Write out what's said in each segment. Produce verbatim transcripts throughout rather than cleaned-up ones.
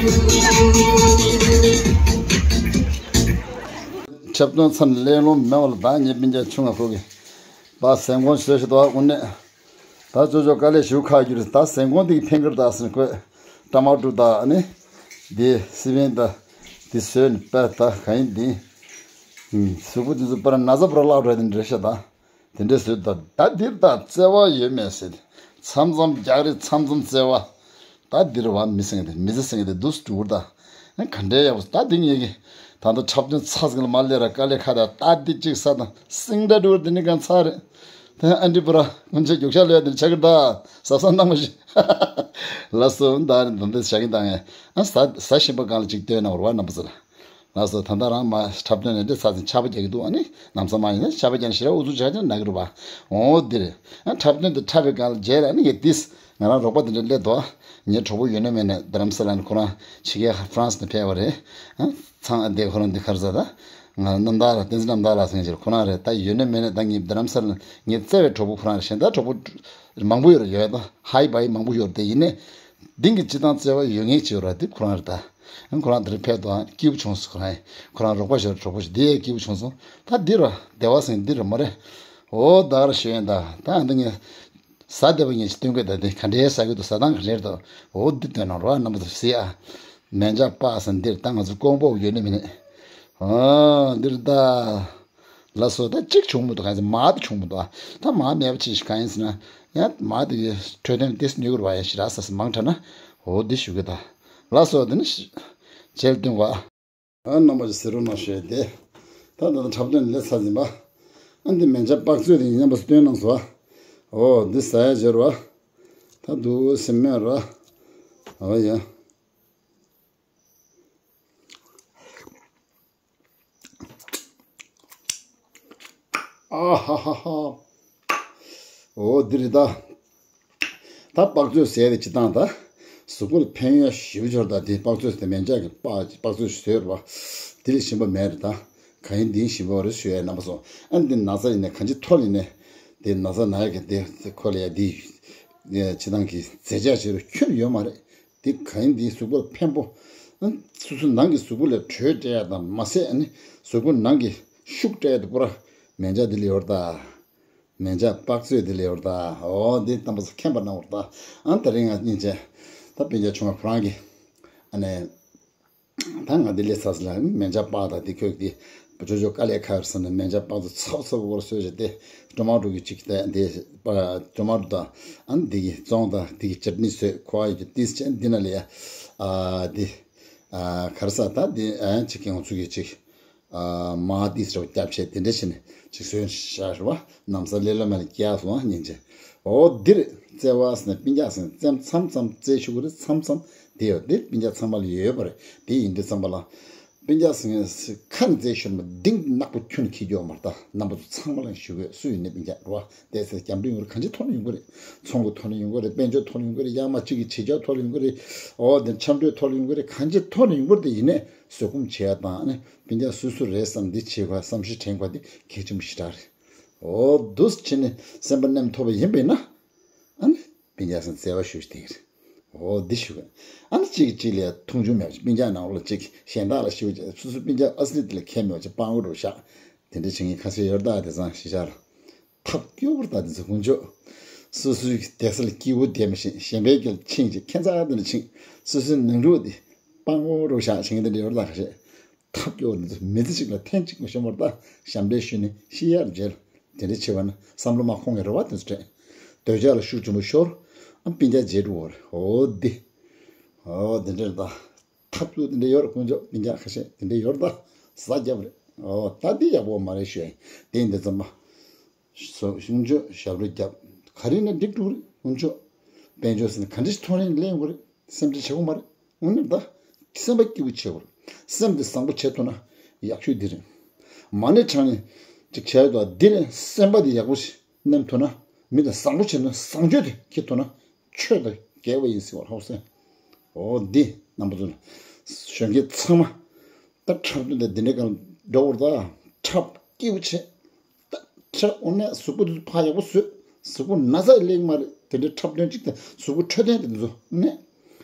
འཁྲབ་སྟོན་ཚར་ནས་གླེང་སློང་མེད་པ་ལ་ད་ངས་སྤུན་ཀྱག་ཆུང་ང་ཁོ་གི་པ་ཟན་གོང་བཟོས་ཤི་དོ་དངོས་གནས། ད་ཅོ་ཅོ་དཀའ་ལས་ཞུ་ཁ་རྒྱུ་རེད། ད་ཟན་གོང་འདི་ཕན་གི་རེད་ད་ཟེར་ཁོས་ཊ་མ་ཊོ་ད་ཨ་ནི་འདི་སི་པན་ད་འདི་བཟོས་ནས་པད་ད་ག་ཡིན་འདི་གཟུགས་པོ་འདི་ཚོ་པར་ན་ཚ་པར་བརླག་འགྲོ་དེ་འདྲ་ཤ་ད། དེ་འདྲ་བཟོས་ད་ད་འདིར་ད་བརྩེ་བ་ཡོད་མེད་ཟེར། མཚམས་མཚམས་རྒྱག་རེས་མཚམས་མཚམས་བརྩེ་བ། ད་འདིར་བ་མི་སེང་དེ་མི་ཚེ་སེང་དེ་འདུག་སྤྲུལ་ད། ཨ་ག་འདྲའི་ཡག་པོ་ད་འདི་ངེད་ཀྱི་ད་ལྟ་འཁྲབ་སྟོན་ཚ་ཟིག་ལ་མ་སླེབས་ར་དཀའ་ལས་ཁ་ད་ད་འདི་གཅིག་ས་དང་སིང་འདྲ་འགྲོ་འདི་ནི་གང་ཚ་རེད། དེ་ཨ་འདྲི་པུ་ར་སྔོན་ཆད་རྒྱུག་ཤར་ལོས་འདི་ཆག་གི་ད་ཟབ་ས་འདང་མ་ཤི། ལ་སོ་ད་ནི་ད་འདི་བྱ་གི་ད་ངས་ཨ་ཟ་ཟ་ཞིམ་པོ་གང་ལ་ཅིག་སྟོན་ན་བར་བ་རྣམ་པ་ཚོ་ལ། ལགས་སོ། ད་ལྟ་རང་མ་འཁྲབ་སྟོན་ནས་འདི་ཚ་ཚིང་ཆར་པ་རྒྱག་གི་འདུག་ཨ་ནི་ལམ་སང་མ་ཡིན་ན་ཆར་པ་རྒྱག་ན་ཞེ་དྲག་ཨུ་ཚུགས་བྱ་ཀྱང་ན་གི་རུ་བ། འོ་འདིར་ཨ་འཁྲབ་སྟོན་དེ་འཁྲབ་པའི་སྒང་ལ་རྗེས་ལ་ཨ་ནི་ངས་ཏིས་ང་རང་རོགས་པ་དེ་འདྲ་སླེབས་དོ། ངའི་གྲོགས་པོ་ཡོད་ན་མེད་ན་རྡ་རམ་ས་ལ་ནས་ཁོ་རང་ཕྱི་རྒྱལ་ཧ་ཧྥ་རན་སི་ནས་ཕེབས་པ་རེད། ཨ་ཚང་ཨ་འདས་ཁོ་རང་འདི་ཁར་ཟ་ད་ང་རྣམ་ཐར་ལ་བསྟན་འཛིན་རྣམ་ཐར་ལ་ཟེར་མཁན་ཅིག་ཁོ་རང་རེད། ད་ཡོད་ན་མེད་ན་ད་ངའི་རྡ་རམ་ས་ལ་ངའི་བརྩེ་བའི་གྲོགས་པོ་ཁོ་རང་རེད། གཞན་ད་གྲོགས་པོ་མང་པོ་ཡོད་རེད། ཡོད་ད་ཧའི་བའི་མང་པོ་ཡོད་རེད། དེ་ཡིན་ནའི་འདི་གི་སྤྱི་བཏང་བརྩེ་བ་ཡོད་ངེས་ཅིག་ཡོད་རེད། དེ་ཁོ་རང་རེད་ད། ཁོ་རང་དེར་ཕེབས་དང་སྐྱིད་པོ་བྱུང་སོང་། ཁོ་རང་ཁོ་རང་རོགས་པ་ཞིག་གྲོགས་པོ་ཞིག་འདི་ཡས་སྐྱིད་པོ་བྱུང་སོང་། ད་འདི་ར་བདེ་བ་སེང་འདི་ར་མ་རེད། འོ་ད་ག་ར་ཞུ་ཡན་ད་ད་འདི་ངས་ཟ་བདེ་བ་ངས་ཅི་སྟོན་དགོས། ད་འདི་ག་འདྲའི་ཟ་དགོས་འདུག་ཟ་སྟངས་ག་འདྲའི་འདུག་འོ་འདི་སྟོན་ན་རོགས་རྣམ་པ་ཚོ་གཟིགས་ཨ། མེ་མཇའ་པགས་ཟེར་འདིར་ད་ང་ཚོ་ཀོང་པོ་ཡོད་ནི་མིན་ནི། འོ་འདིར་ད། ལ་སོ་ད་གཅིག་བྱུང་མི་འདུག་ག་ཚོད་མ་ད་བྱུང་མི་འདུག་ད་མ་མེད་པ་ཅི་ཞིག་གང་ཡིན་ཟེར་ན་ཡང་མ་དེ་གི་འཕྲོད་བསྟེན་ཏེས་ནུས་གུར་བ་ཡང་ཞི་ར་ས་ས་མང་དྲགས་ན་འོ་འདི་ཞུ་གི་ད། ལ་སོ་དེ་ནི་ཞི་བྱེད་སྟོན་བ། ཨ་རྣམ་པ་ཞིག་ཟེར་རོ་ན་ཞེས་ཏེ། ད་ད་ད་འཁྲབ་སྟོན་ལས་ཚར་ཟིན་པ། ཨ་འདི་མེ་མཇའ་པགས་ཚོད་དེ་ཡིན་པ་སྟོན་གནང་སོ། འོ་འདི་ཟ་ཡ་བྱེད་རོ། ད་འདུག་སེམས་མེད་རོ། འོ་ཡ། ཨ་ཧ་ཧ་ཧ། འོ་འདི་རེད་ད། ད་པགས་ཚོད་ཟས་དེ་ཅི་བཏང་ད། གཟུགས་པོ་ལ་ཕན་ཡོན་ཞེ་པོ་ཅིག་ཡོད་རེད་ད། དེ་པགས་ཚོད་ཟས་མེ་མཇའ་གི་པགས་པགས་ཚོད་ཟོས་རེད་པ། དེ་ལས་ཞིམ་པ་མེད་རེད་ད། ག་ཡིན་འདིའི་ཞིམ་པ་རེད་ཞུ་ཡ་རྣམ་པ་ཚོ། ཨ་འདི་ན་ཚ་ཡིན་ནའི་གང་ཅི་ཐོར་ཡིན་ནའི། དེ་ན་ཚ་ན་ཡ་གི་དེ་ཁོ་ལ་ཡ་དེ་ཅི་བཏང་གི་རྫས་ཆ་བྱེད་རུ་ཁྱོན་ཡོད་མ་རེད། དེ་ག་ཡིན་དེའི་གཟུགས་པོ་ལ་ཕན་པོ། ཨ་སོ་སོ་ནང་གི་གཟུགས་པོ་ལ་དྲོད་སྤྲད་ཡ་དང་མ་ཟད་ཨ་ནི་གཟུགས་པོ་ནང་གི་ཤུགས་སྤྲད་ཡ་དེ་པུ་ར་མེ་མཇའ་དེ་ལ་ཡོད་རེད་ད། མེ་མཇའ་པགས་ཚོད་དེ་ལ་ཡོད་རེད་ད། འོ་འདི་རྣམ་པ་ཚོ་མཁྱེན་པ་གནང་བ་རེད་ད། ཨ་དེ་རིང་ང་སྙིང་རྗེ། ད་སྤུན་ཀྱག་ཆུང་བ་ཁོ་རང་གི་ཨ་ནི། ད་ང་འདི་ལས་ཚ་ས་ལ་མེ་མཇའ་པགས་དང་དེ་ཁོས་དེ་ཅོ་ཅོ་དཀའ་ལས་ཁག་ཟེར་ནས་མེ་མཇའ་པགས་ཚོ་ཚབ་ཚབ་བོར་བཟོས་བྱས་ཏེ་ཊོ་མ་ཊོ་གི་གཅིག་དེ་འདི་པ་ཊོ་མ་ཊོ་དང་ཨ་ནི་འདི་གི་བཙོང་དང་འདི་གི་ཅཊ་ནི་བཟོས། ཁོ་ཨ་ཡི་གི་ཏིས་ཅན་འདི་ན་ལས་ཨ་འདི་ཨ་ག་རེ་ཟ་ད་འདི་ཨ་ཅིག་གི་ང་ཚོ་གི་ཅིག་ཨ་མ་ཏིས་རོ་སྐྱབས་ཆེ་དེ་འདྲ་བྱས་ནས་ཅིག་བཟོས་བཞག་རེད་བ། ནམ་ས་ལེ་ལོ་མ་ལ་སྐྱེལ་སོང་ཨ་སྙིང་རྗེ། འོ་འདིར་བརྩེ་བ་ཟེར་ནས་སྤུན་ཀྱག་ཟེར་ནས་མཚམས་མཚམས་བརྩེ་ཤུགས་རེད། མཚམས་མཚམས་དེ་ཡོད་འདིར་སྤུན་ཀྱག་ཚང་མ་ལ་ཡོད་པ་རེད། དེ་ཡིན་དུས་ཙམ་པ་ལ། སྤུན་ཀྱག་ཟེར་མཁན་ཁ་ནས་བརྩེ་ཤོར་མ་གཏིང་ནག་པོ་ཁྱོན་ནས་འཁྱེར་རྒྱུ་ཡོད་མ་རེད་ད། རྣམ་པ་ཚོ་ཚང་མ་ལ་ཞུ་དགོས། སུ་ཡིན་ནའི་སྤུན་ཀྱག་རེད་བ། དེ་ཚེ་སྐྱབས་འགྲོ་ཡོང་གི་རེད། གང་ཅིའི་ཐོག་ནས་ཡོང་གི་རེད། ཚོང་གི་ཐོག་ནས་ཡོང་གི་རེད། དཔལ་འབྱོར་ཐོག་ནས་ཡོང་གི་རེད། གཡག་མ་གཅིག་གི་བྱེད་ཆོག་ཐོག་ནས་ཡོང་གི་རེད། འོ་དེ་འཆམ་མཐུན་ཐོག་ནས་ཡོང་གི་རེད། གང་ཅིའི་ཐོག་ནས་ཡོང་གི་རེད། དེ་ཡིན་ནའི་བཟོད་སྒོམ་བྱེད་ཡ་དང་ཨ་ནི་སྤུན་ཀྱག་སུ་སུ་རེད་བསམ་འདི་བྱེད་དགོས་བསམ་ཤེས་དྲན་དགོས་དེ་གལ་ཆེན་པོ་ཞེ་དྲག་རེད། འོ་འདུག་སེ་བྱས་ནས་སེམས་པ་མཉམ་ཐུབ་པ་ཡིན་པས་ན། ཨ་ནི་སྤུན་ཀྱག་སང་བརྩེ་བ་ཞུ་ཞིག་དེ་རེད། འོ་འདི་ཞུ་གི། ཨ་ནི་གཅིག་གིས་གཅིག་ལ་མཐོང་ཆུང་མེད་པ་ཞིག་སྤུན་ཀྱག་ནང་ལོགས་ལ་གཅིག་གཞན་དག་ལ་ཞུ་བྱས་སོ་སོ་སྤུན་ཀྱག་ཨ་སི་ལི་དེ་ལ་ཁྱད་མེད་པ་ཅིག་སྤང་བོ་རུ་བཞག་དེ་འདྲ་བྱེད་མཁན་ཁ་ཤས་ཡོད་རེད་ད། དེང་སང་གཞིས་ཆགས་ལ། ཐབས་སྐྱོ་བོར་ད་དེ་ཚོ་དཀོན་མཆོག་སོ་སོའི་གི་བསྡད་ས་ལ་སྐྱིད་པོ་བསྡད་མི་ཤེས། གཞན་པའི་སྐྱིད་ལ་ཕྱིན་ཅིག་ཁྱད་མཚར་དེ་འདྲ་ཕྱིན། སོ་སོའི་ནང་འཁྲུག་དེ་སྤང་བོ་རུ་བཞག་བྱེད་མཁན་དེ་འདྲ་ཡོད་རེད་ད་ཁ་ཤས། ཐབས་སྐྱོ་བོ་འདི་ཚོ་མི་ཚེ་གཅིག་ལ་ཐེངས་གཅིག་མ་ཤོང་བར་ད་ཞབས་འདྲེན་ཞུས་ནས་ཤི་ཡར་མཇལ། དེ་འདྲ་བྱེད་པ་ན་བསམ་བློ་མ་འཁོར་མཁན་རེད་བ། དེ་ཚོ་དྲན། འདོད་ཆགས་ལ་ཤུགས་ཆེན་པོ་ཤོར། ཨ་སྤུན་ཀྱག་རྗེས་འགྲོ་བར་འོ་འདི། འོ་འདི་འདྲ་རེད་ད། ཐབས་སྐྱོ་དེ་འདྲ་ཡོད་རེད། དཀོན་མཆོག་སྤུན་ཀྱག་ཁ་ཤས་དེ་འདྲ་ཡོད་རེད་ད། ཟ་རྒྱབ་རེད། འོ་ད་འདི་ཡག་པོ་མ་རེད་ཞུ་ཡ་ཡིན། དེ་ཡིན་དུས་ཙམ་པ། སོ་དཀོན་མཆོག་ཞབས་བྲོ་རྒྱབ། ག་རེ་ཡིན་ན་འགྲིག་འགྲོ་གི་རེད། དཀོན་མཆོག་དཔལ་འབྱོར་ཟེར་ན་ག་འདྲ་ཞིག་ཐོན་ནས་ལེན་དགོས་རེད། སེམས་ཁྲལ་བྱེད་དགོས་མ་རེད། དངོས་གནས་ད་སེམས་པ་སྐྱིད་པོ་བྱེད་དགོས་རེད། སེམས་དེ་བཟང་པོ་བྱེད་ཐུབ་ན་ཡག་ཤོས་འདི་རེད། མ་ཎི་བགྲང་ནས་ཅིག་བྱས་ཡོད་དོ། འདི་ནས་སེམས་པ་དེ་ཡག་པོ་ཞིག་མནན་ཐུབ་ན་མི་དང་བཟང་པོ་བྱེད་ན་བཟང་སྤྱོད་དེ་འཁྱེར་ཐུབ་ན་ཆོས་དང་འགལ་བ་ཡིན་ཟེར་བ་ཧོ་སེ། འོ་འདི་རྣམ་པ་ཚོ་གཞོན་སྐྱེས་ཚང་མ་ད་འཁྲབ་སྟོན་དང་འདི་འདྲའི་སྒང་འགྲོ་བར་ད་འཁྲབ་སྐྱིད་པོ་བྱེད། ད་འཁྲབ་འོ་ནས་གཟུགས་པོ་འདི་ཚོ་ཕར་ཡག་པོ་བཟོས། གཟུགས་པོ་ན་ཚ་ཡི་ལེགས་མ་རེད། དེ་འདྲའི་འཁྲབ་སྟོན་གཅིག་དང་གཟུགས་པོ་འཕྲོད་བསྟེན་དེ་འདི་ཚོ་ནས་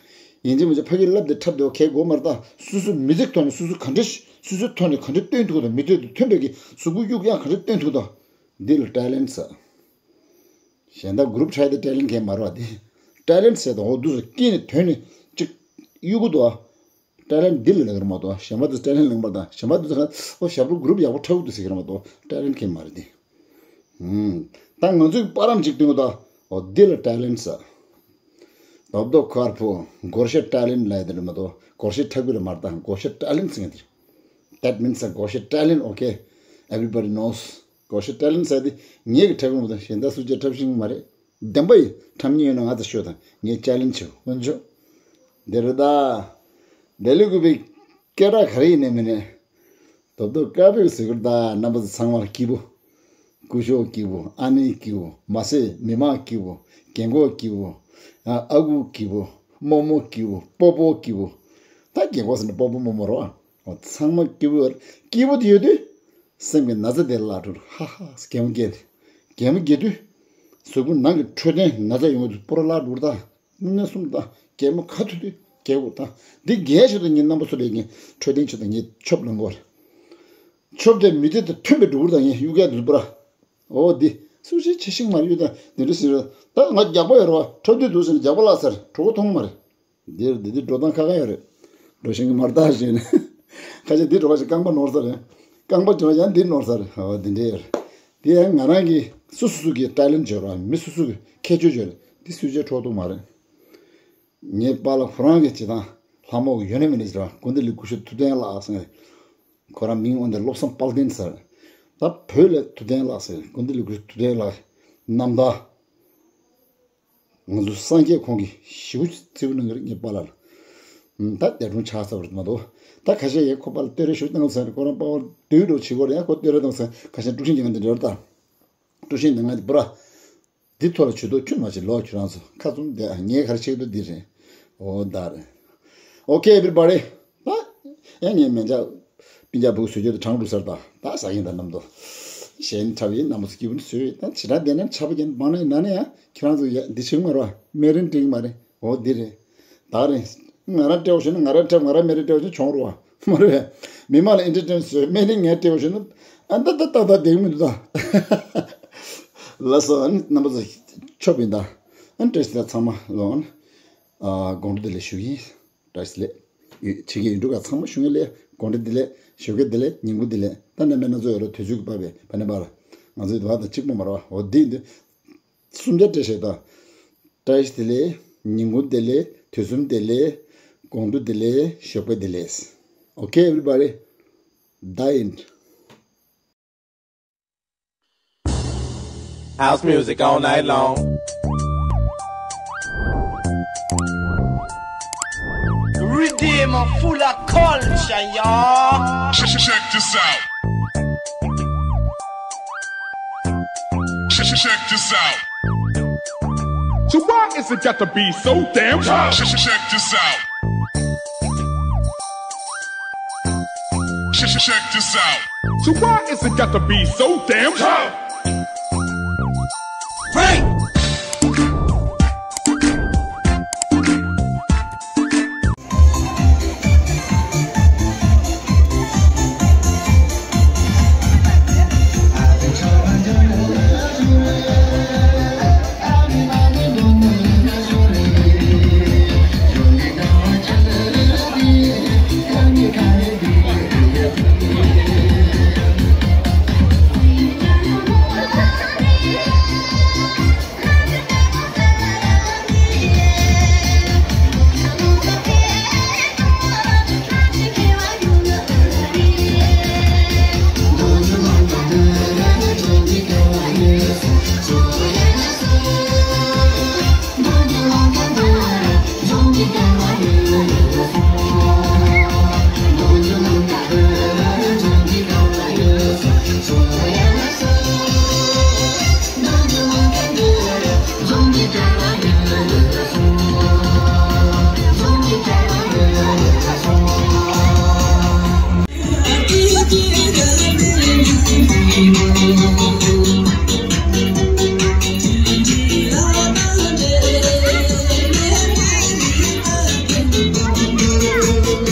ཡིན་གཅིག་མིན་གཅིག་ཕ་གིར་བསླབ་དེ་འཁྲབ་དེ་གས་དགོས་མ་རེད་ད། སོ་སོ་མི་ཚེ་ཐོག་ནས་སོ་སོ་ག་འདྲ་ཞིག་སོ་སོའི་ཐོག་ནས་ག་འདྲ་སྟོན་ཐུབ་དང་མི་སྟོན་དང་མཐུན་པའི་གི་གཟུགས་པོ་གཡུག་ཡང་ག་འདྲ་སྟོན་ཐུབ་དང་། འདི་ལ་ཊེ་ལེན་ཊི་ཟེར། གཞན་དག་གུ་རུབ་ཊའི་དེ་ཊེ་ལེན་ཊི་གས་མ་རེད་བ་དེ། ཊེ་ལེན་ཊི་ཟེར་དང་འོ་འདུག་སེ་སྐྱིད་ནས་དོན་ནས་གཅིག་གཡུག་གི་འདུག་ཨ། ཊེ་ལེན་ཊི་འདི་ལ་ལེགས་ར་མ་གཏོགས་གཞན་པ་དེ་ཊེ་ལེན་ཊི་ལེགས་མ་རེད་ད། གཞན་པ་དེ་ཚོ་ག་ཨོ་ཞབས་བྲོ་གུ་རུབ་ཡག་པོ་འཁྲབ་གི་འདུག་ཟེར་གི་ར་མ་གཏོགས་ཊེ་ལེན་ཊི་གས་མ་རེད་དེ། ད་ང་ཚོས་པར་རམ་གཅིག་སྟོན་གོ་ད། འོ་འདི་ལ་ཊེ་ལེན་ཊི་ཟེར། རྡོབ་རྡོབ་དཀར་པོ། སྒོར་གཞས་ཊེ་ལེན་ཊི་ལབ་ཡ་དེ་རེད་མ་གཏོགས་སྒོར་གཞས་འཁྲབ་གི་རེད་མ་རེད་ད། སྒོར་གཞས་ཊེ་ལེན་ཊི་ཟེར་མཁན་དེ་རེད། That means a སྒོར་གཞས་ཊེ་ལེན་ཊི། Okay, everybody knows སྒོར་གཞས་ཊེ་ལེན་ཊི་ཟེར་དེ་ངས་གི་འཁྲབ་གི་མ་གཏོགས་གཞན་དག་སུ་གཅིག་འཁྲབ་ཤེས་ཀྱི་མ་རེད། བདེན་པ་ཡིན། འཁྲབ་མཁན་ཡོད་ན་ང་ཚོ་ཤོད་དང་། ངས་ཅེ་ལེན་ཇི་བྱོས། དཀོན་མཆོག་འདི་རེད་ད། འདི་ལས་གུས་པའི་སྐད་གྲགས་ག་རེ་ཡིན་ནའི་མིན་ནའི། རྡོབ་རྡོབ་དཀར་པོའི་གཟིགས་སྐོར་དང་རྣམ་པ་ཚོ་ཚང་མར་སྐྱིད་པོ། སྐུ་ཞབས་སྐྱིད་པོ། ཨ་ནེ་སྐྱིད་པོ། མ་སེ་མི་མང་སྐྱིད་པོ། རྒན་གོག་སྐྱིད་པོ། ཨ་ཨ་ཁུ་སྐྱིད་པོ། རྨོ་མོ་སྐྱིད་པོ། སྤོ་བོ་སྐྱིད་པོ། ད་རྒན་གོག་ཟེར་ན་སྤོ་བོ་རྨོ་མོ་རེད་བ། ཚང་མ་སྐྱིད་པོ་ཡོད་རེད། སྐྱིད་པོ་དེ་ཡོད་དུས། སེམས་ཀྱི་ན་ཚ་དེ་བརླག་འགྲོ་རེད། ཧ་ཧ། གད་མོ་བགད་དུས། གད་མོ་བགད་དུས། གཟུགས་པོ་ནང་གི་འཕྲོད་བསྟེན་ན་ཚ་ཡོང་གི་འདུག་སྤོ་ར་བརླག་འགྲོ་རེད་ད། སྨན་གསུམ་དང་གད་མོ་ག་ཐུག་དུས་གད་དགོས་དང་། འདི་གས་ཆེད་དུ་ངས་རྣམ་པ་ཚོ་ལས་ངས་འཕྲོད་བསྟེན་ཆེད་དུ་ངས་ཆོབ་ལངས་དགོས་རེད། ཆོབ་དེ་མི་ཚེ་དང་མཐུན་པའི་འགྲོ་གི་རེད་ད། ངས་གཡུག་ཡ་འདུག་པ་ར། འོ་འདི་སུ་ཞིག་ཆེ་ཤིང་མ་གཡུག་དང་འདི་འདྲ་ཟེར་ར། ད་ང་རྒྱགས་པ་ཡོད་རེད་བ། འཁྲབ་དུས་འདུག་ཟེར་ན་རྒྱགས་པ་བརླག་ཚར། གྲོད་ཁོག་མཐོང་གི་མ་རེད། འདིར་འདི་འདི་འགྲོ་སྟངས་ཁ་ཁ་ཡོད་རེད། འགྲོ་ཤེས་ཀྱི་མ་རེད་ད་ཞེས་ནས། ཁ་ཤས་འདི་འགྲོ་བ་ཞིག་རྐང་པ་ནོར་ས་རེད། རྐང་པ་འགྲོ་ཡང་འདི་ནོར་ས་རེད། འོ་འདི་འདྲ་ཡོད་རེད། དེ་ཡང་ང་རང་གིས་སུ་སུ་སུ་གིས་ཊེ་ལེན་ཊི་ཡོད་རེད། མི་སུ་སུ་གིས་ཁྱད་ཆོས་ཡོད་རེད། འདི་སུས་ཀྱང་འཕྲོག་ཐུབ་མ་རེད། ངའི་པཱ་ལགས་ཁོ་རང་གིས་བྱེད་སྟངས་ལྷ་མོ་གི་ཡོད་ན་མེད་ན་ཟེར་བ། དགོན་སྡེ་ལས་སྐུ་ཞབས་ཐུབ་བསྟན་ལགས་ཟེར་ནས། ཁོ་རང་མིང་འོན་ཏེ་བློ་བཟང་དཔལ་ལྡན་ཟེར། ད་བོད་ལ་ཐུབ་བསྟན་ལགས་ཟེར། དགོན་སྡེ་ལས་སྐུ་ཞབས་ཐུབ་བསྟན་ལགས་རྣམ་ཐར། ང་ཚོ་སངས་རྒྱས་ཁོང་གིས་ཞེ་པོ་བརྩི་བ་གནང་གི་རེད། ངའི་པཱ་ལགས་ལ། ད་འདས་གྲོངས་ཆགས་ཚར་བ་རེད་མ་གཏོགས། ད་ཁ་ཤས་ཡང་ཁོ་པཱ་ལགས་བསྟོད་ར་ཞུ་གནང་ཟེར། ཁོ་རང་པཱ་ལགས་བསྟོད་ར་བྱེད་དགོས་རེད། ཡང་ཁོ་བསྟོད་ར་གནང་ཟེར། ཁ་ཤས་དཀྲུག་ཤིང་རྒྱག་མཁན་དེ་འདྲ་རེད་ད། དཀྲུག་ཤིང་རྒྱག་མཁན་དེ་པུ་ར། འདི་ཐོག་ལ་ཇུས་གཏོགས་ཁྱོན་མ་བྱེད་ལོ། ཁྱོད་རང་ཚོ་ཁ་བཙུམ་བསྡད་ཨ། ངས་ག་རེ་བྱེད་ཀྱི་འདུག་འདི་རེད། འོ་ད་རེད། Okay, everybody. ད་ཡང་ངས་མེ་འཇག་སྤུན་ཀྱག་བུ་བཟོས་རྒྱུ་དེ་གྲང་འགྲོ་ས་རེད་ད། ད་ཟ་གིན་ད་རྣམ་རྟོག་གཞན་འཁྲབ་ཡིན། རྣམ་པ་ཚོ་སྐྱིད་པོ་ནི་བཟོས་ཡོད། ད་ཇི་ལྟར་བསྡད་ན་འཁྲབ་པ་རྒྱན་བང་ན་ཡིན་ན་ནས་ཡང་ཁྱེད་རང་ཚོ་ཡ་འདི་བྱེད་ཀྱི་མ་རེད་བ། སྨན་རིན་སྤྲད་ཀྱི་མ་རེད། འོ་འདི་རེད། ད་རེད། ང་རང་སྤྲད་པ་བྱུང་ན་ང་རང་འཁྲབ། ང་རང་སྨན་རིན་སྤྲད་པ་བྱུང་ན་གྱོང་རེད་བ། མ་རེད་བས། མི་མང་ལ་ཨེན་ཊར་ཊེན་བཟོས། སྨན་རིན་ངས་སྤྲད་པ་བྱུང་ན་ཨ་ད་ད་ད་ད་བསྡད་ཀྱི་མི་འདུག་ད། ལགས་སོ། ཨ་ནི་རྣམ་པ་ཚོ་ཆོབ་ཡིན་ད། ཨ་ནི་བཀྲ་ཤིས་བདེ་ལེགས། ཚང་མ་ལོ་ཨ་ནི་ཨ་དགོང་དྲོ་བདེ་ལེགས་ཞུ་གི་ཡིན། བཀྲ་ཤིས་བདེ་ལེགས། ཡུལ་ཕྱི་རྒྱལ་ཡུལ་གྲུ་ཁག་ཚང་མ་ཞུ་གི་ལེགས། དགོང་དྲོ་བདེ་ལེགས། ཞོགས་ཀས་བདེ་ལེགས། ཉིན་གུང་བདེ་ལེགས། ད་ནམ་མེད་ན་ཚོ་ཡོད་རོགས། དུས་ཚོད་ཀྱི་བབ་པས་ཕ་ནས་པ་ལ་ང་ཚོའི་བར་དང་གཅིག་པ་མ་རེད་བ། འོ་འདི་འདི་གསུམ་ཆ་སྤྲད་བྱས་ད། བཀྲ་ཤིས་བདེ་ལེགས། ཉིན་གུང་བདེ་ལེགས། དུས་གསུམ་བདེ་ལེགས། དགོང་དྲོ་བདེ་ལེགས། ཞོགས་པ་བདེ་ལེགས། Okay, everybody. Dying. House music all night long. Riddim full of culture, y'all. Check, check this out. Check, check, check this out. So why is it got to be so damn hard? Check, check, check this out. Check, check, check this out. So why is it got to be so damn hard? Break!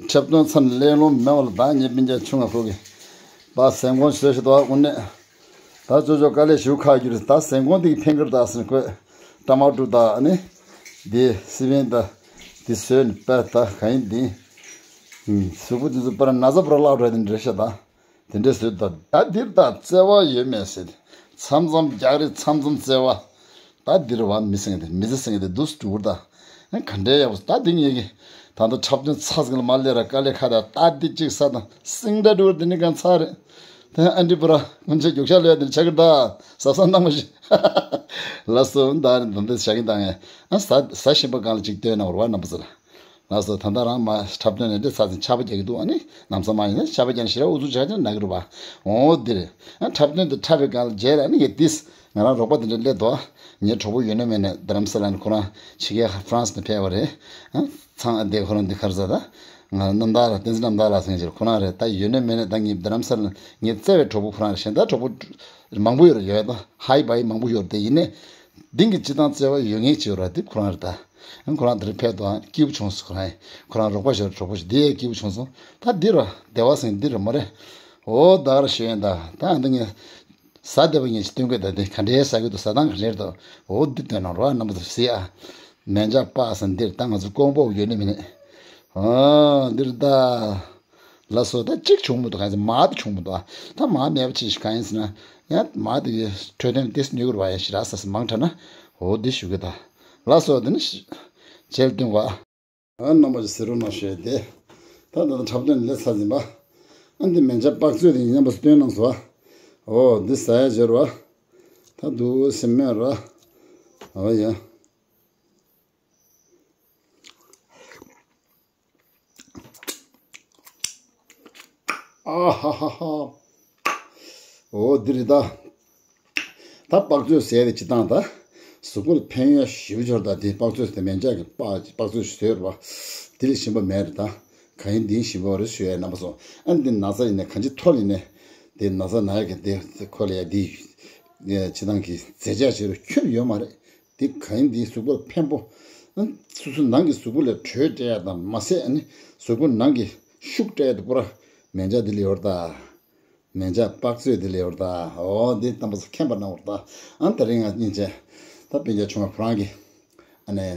འཁྲབ་སྟོན་ཚར་ནས་གླེང་སློང་མེད་པ་ལ། ད་ངའི་སྤུན་ཀྱག་ཆུང་ང་ཁོ་གི་པ་སེམས་ཁོང་བཟོས་ཤིག་ཏུ་དངོས་གནས། ད་ཅོ་ཅོ་དཀའ་ལས་ཞུ་ཁག་རྒྱུ་རེད། ད་སེམས་ཁོང་དེ་གི་ཕན་ཁེར་ད་ཟིན་ཁོས་ཊ་མ་ཊོ་ད་ཨ་ནི་དེ་སི་པན་ད་དེ་བཟོས་ནས་པ་ད་ག་ཡིན་དེ་གཟུགས་པོ་དེ་ཚོ་པར་ན་ཚ་པར་བརླག་འགྲོ་དེ་འདྲ་ཤ་ད། དེ་འདྲས་བཟོས་ད། ད་འདིར་ད་བརྩེ་བ་ཡོད་མེད་ཟེར་ཏེ། མཚམས་མཚམས་རྒྱག་རེས་མཚམས་མཚམས་བརྩེ་བ། ད་འདིར་བ་མི་སེང་དེ་མི་ཚེ་སེང་དེ་འདུག་སྤྲུག་ད། ཨ་ག་འདྲའི་ཡག་པོ་ད་འདི་ངེད་ཀྱི་ད་ལྟ་འཁྲབ་སྟོན་ཚར་ཟིན་ལ་མ་སླེབས་ར་དཀའ་ལས་ཁག་ད། ད་འདི་གཅིག་ས་དང་སིང་འདྲ་འགྲོ་འདི་ནི་གང་ཚར་རེད། ད་ཨ་འདྲི་པུ་ར་སྔོན་ཆད་རྒྱུག་ཤར་ལོས་འདི་ཆ་གི་ད་ཟབ་ས་འདང་མ་ཤི། ལ་སོ་ད་རེད་ད་འདི་བྱ་གི་ད་ངས་ཨ་ཟ་ཟ་བཞིན་པ་གང་ལ་ཅིག་སྟོན་ན་བར་བ་རྣམ་པ་ཚོ་ལ། ལགས་སོ། ད་ལྟ་རང་མ་འཁྲབ་སྟོན་ནས་འདི་ཚ་ཚིང་ཆར་པ་རྒྱག་གི་འདུག་ཨ་ནི་ལམ་སང་མ་ཡིན་ན་ཆར་པ་རྒྱག་ན་ཞེ་དྲག་ཨུ་ཚུགས་བྱ་བྱ་ན་གི་རུ་བ། འོ་འདིར་ཨ་འཁྲབ་སྟོན་དེ་འཁྲབ་པའི་སྒང་ལ་རྗེས་ལ་ཨ་ནི་ངས་ཏིས་ང་རང་རོགས་པ་དེ་འདྲ་སླེབས་འདུག་ངའི་གྲོགས་པོ་ཡོད་ན་མེད་ན་རྡ་རམ་ས་ལ་ནས་ཁོ་རང་ཕྱི་རྒྱལ་ཧྥ་རན་སི་ནས་ཕེབས་པ་རེད། ཨ་ཚང་ཨ་འདི་ཁོ་རང་འདི་ག་རེ་ཟེར་ད། ང་རྣམ་དག་ལ་བསྟན་འཛིན་རྣམ་དག་ལགས་ཟེར་མཁན་ཅིག་ཁོ་རང་རེད། ད་ཡོད་ན་མེད་ན་ད་ངའི་རྡ་རམ་ས་ལ་ངའི་བརྩེ་བའི་གྲོགས་པོ་ཁོ་རང་རེད། གཞན་དག་གྲོགས་པོ་མང་པོ་ཡོད་རེད། ཡོད་ད་ཧའི་བའི་མང་པོ་ཡོད་རེད། དེ་ཡིན་ནའི། འདི་གི་སྤྱི་བཏང་བརྩེ་བ་ཡོད་ངེས་ཅིག་ཡོད་ར་དེ་ཁོ་རང་རེད་ད། ཁོ་རང་དེར་ཕེབས་དང་སྐྱིད་པོ་བྱུང་སོང་། ཁོ་རང་ཁོ་རང་རོགས་པ་ཞོར་གྲོགས་པོ་ཞིག་འདི་ཡས་སྐྱིད་པོ་བྱུང་སོང་། ད་འདི་ར་བདེ་བ་སེང་འདི་ར་མ་རེད། འོ་ད་ག་ར་ཞུ་ཡིན་ད། ད་འདི་ངས་ཟ་བདེ་བ་ངས་ཅིག་སྟོན་གི་ད། འདི་ག་འདྲའི་ཟ་གི་འདུག་ཟ་སྟངས་ག་འདྲའི་རེད་ད། འོ་འདི་སྟོན་ན་རོ་རྣམ་པ་ཚོ་གཟིགས་ཨ། མན་ཇ་པག་ཟེར་འདིར་ད་ང་ཚོ་ཀོང་པོ་ཡོད་ནི་མིན་ནི། ཨ་འདིར་ད། ལ་སོ་ད་གཅིག་བྱུང་མི་འདུག་ག་ཚོད་མ་དེ་བྱུང་མི་འདུག་ཨ་ད་མ་མེད་པ་ཅིག་གང་ཡིན་ཟེར་ན། ཡང་མ་དེ་གི་འཕྲོད་བསྟེན་ཏེས་ནུས་གུར་བ་ཡང་ཞེ་དྲག་ས་ས་མང་དྲགས་ན། འོ་འདི་ཞུ་གི་ད། ལ་སོ་དེ་ནི་ཞེ་ལ་སྟོན་བ། ཨ་རྣམ་པ་ཅིག་ཟེར་རོ་ན་ཞེས་ཏེ། ད་ད་ད་འཁྲབ་སྟོན་ལས་ཚར་ཟིན་པ། ཨ་འདི་མན་ཇ་པག་ཚོད་དེ་ཡིན་པ་སྟོན་གནང་སོ། འོ་འདི་ཟ་ཡ་བྱེད་རོ། ད་འདུག་སེམས་མེད་ར། འོ་ཡ། ཨ་ཧ་ཧ་ཧ། འོ་འདི་རེད་ད། ད་པག་ཚོས་ཟས་དེ་སྤྱི་བཏང་ད། གཟུགས་པོ་ལ་ཕན་ཡོན་ཞེ་པོ་ཅིག་ཡོད་རེད་ད། དེ་པག་ཚོས་དེ་མན་ཇ་གི་པག་པག་ཚོས་ཟོས་རེད་པ། དེ་ལས་ཞིམ་པ་མེད་རེད་ད། ག་ཡིན་འདི་ཞིམ་པོ་རེད་ཞུ་ཡ་རྣམ་པ་ཚོ། ཨ་འདི་ན་ཚ་ཡིན་ན་གང་ཅི་ཐོར་ཡིན་ནས། དེ་ན་ཚ་ན་ཡ་གི་དེ་ཁོ་ལ་ཡ་དེ་སྤྱི་བཏང་གི་རྫས་ཆ་ཞིག་རུ་ཁྱོན་ཡོད་མ་རེད། དེ་ག་ཡིན་དེ་གཟུགས་པོར་ཕན་པོ། ཨ་སོ་སོ་ནང་གི་གཟུགས་པོ་ལ་དྲོད་སྤྲད་ཡ་དང་མ་ཟད་ཨ་ནི་གཟུགས་པོ་ནང་གི་ཤུགས་སྤྲད་ཡ་དེ་པུ་ར་མན་ཇ་དེ་ལ་ཡོད་རེད་ད། མན་ཇ་པག་ཚོས་དེ་ལ་ཡོད་རེད་ད། འོ་འདི་རྣམ་པ་ཚོ་མཁྱེན་པ་གནང་བ་རེད་ད། ཨ་ད་རིང་ང་སྙིང་རྗེ། ད་སྤུན་ཀྱག་ཆུང་བ་ཁོ་རང་གི་ཨ་ནི།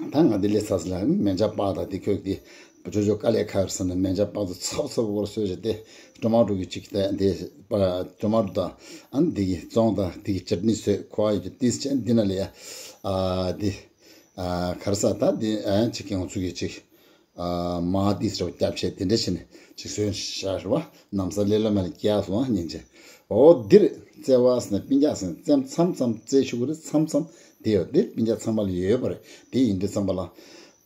ད་ང་འདི་ལས་ཚ་ས་ལ་མན་ཇ་པག་དང་དེ་ཁོས་དེ་ཅོ་ཅོ་དཀའ་ལས་ཁག་རེད་ཟེར་ནས་མན་ཇ་པག་ཚོ་ཚབ་ཚབ་བོར་བཟོས་བྱས་ཏེ་ཊོ་མ་ཊོ་གི་གཅིག་དེ་དེ་པ་ཊོ་མ་ཊོ་དང་ཨ་ནི་དེ་གི་བཙོང་དང་དེ་གི་ཅཊ་ནི་བཟོས། ཁོ་ཨ་ཡི་གི་ཏིས་ཅན་འདི་ན་ལས་ཡ་ཨ་དེ་ཨ་ག་རེ་ཟ་ད་དེ་ཨ་ཅིག་གི་ང་ཚོ་གི་ཅིག་ཨ་མ་ཏིས་རེ་བ་སྐྱབས་བྱས་དེ་འདྲ་བྱས་ནས་ཅིག་བཟོས་བཞག་རེད་བ། ནམ་ས་ལེ་ལོ་མ་ལ་སྐྱེལ་སོང་ཨ་སྙིང་རྗེ། འོ་འདིར་བརྩེ་བ་ཟེར་ན་སྤུན་ཀྱག་ཟེར་ན་མཚམས་མཚམས་བརྩེ་ཤུགས་རེད། མཚམས་མཚམས་དེ་ཡོད་དེ་སྤུན་ཀྱག་ཚང་མ་ལ་ཡོད་པ་རེད། དེ་ཡིན་དུས་ཙམ་པ་ལ་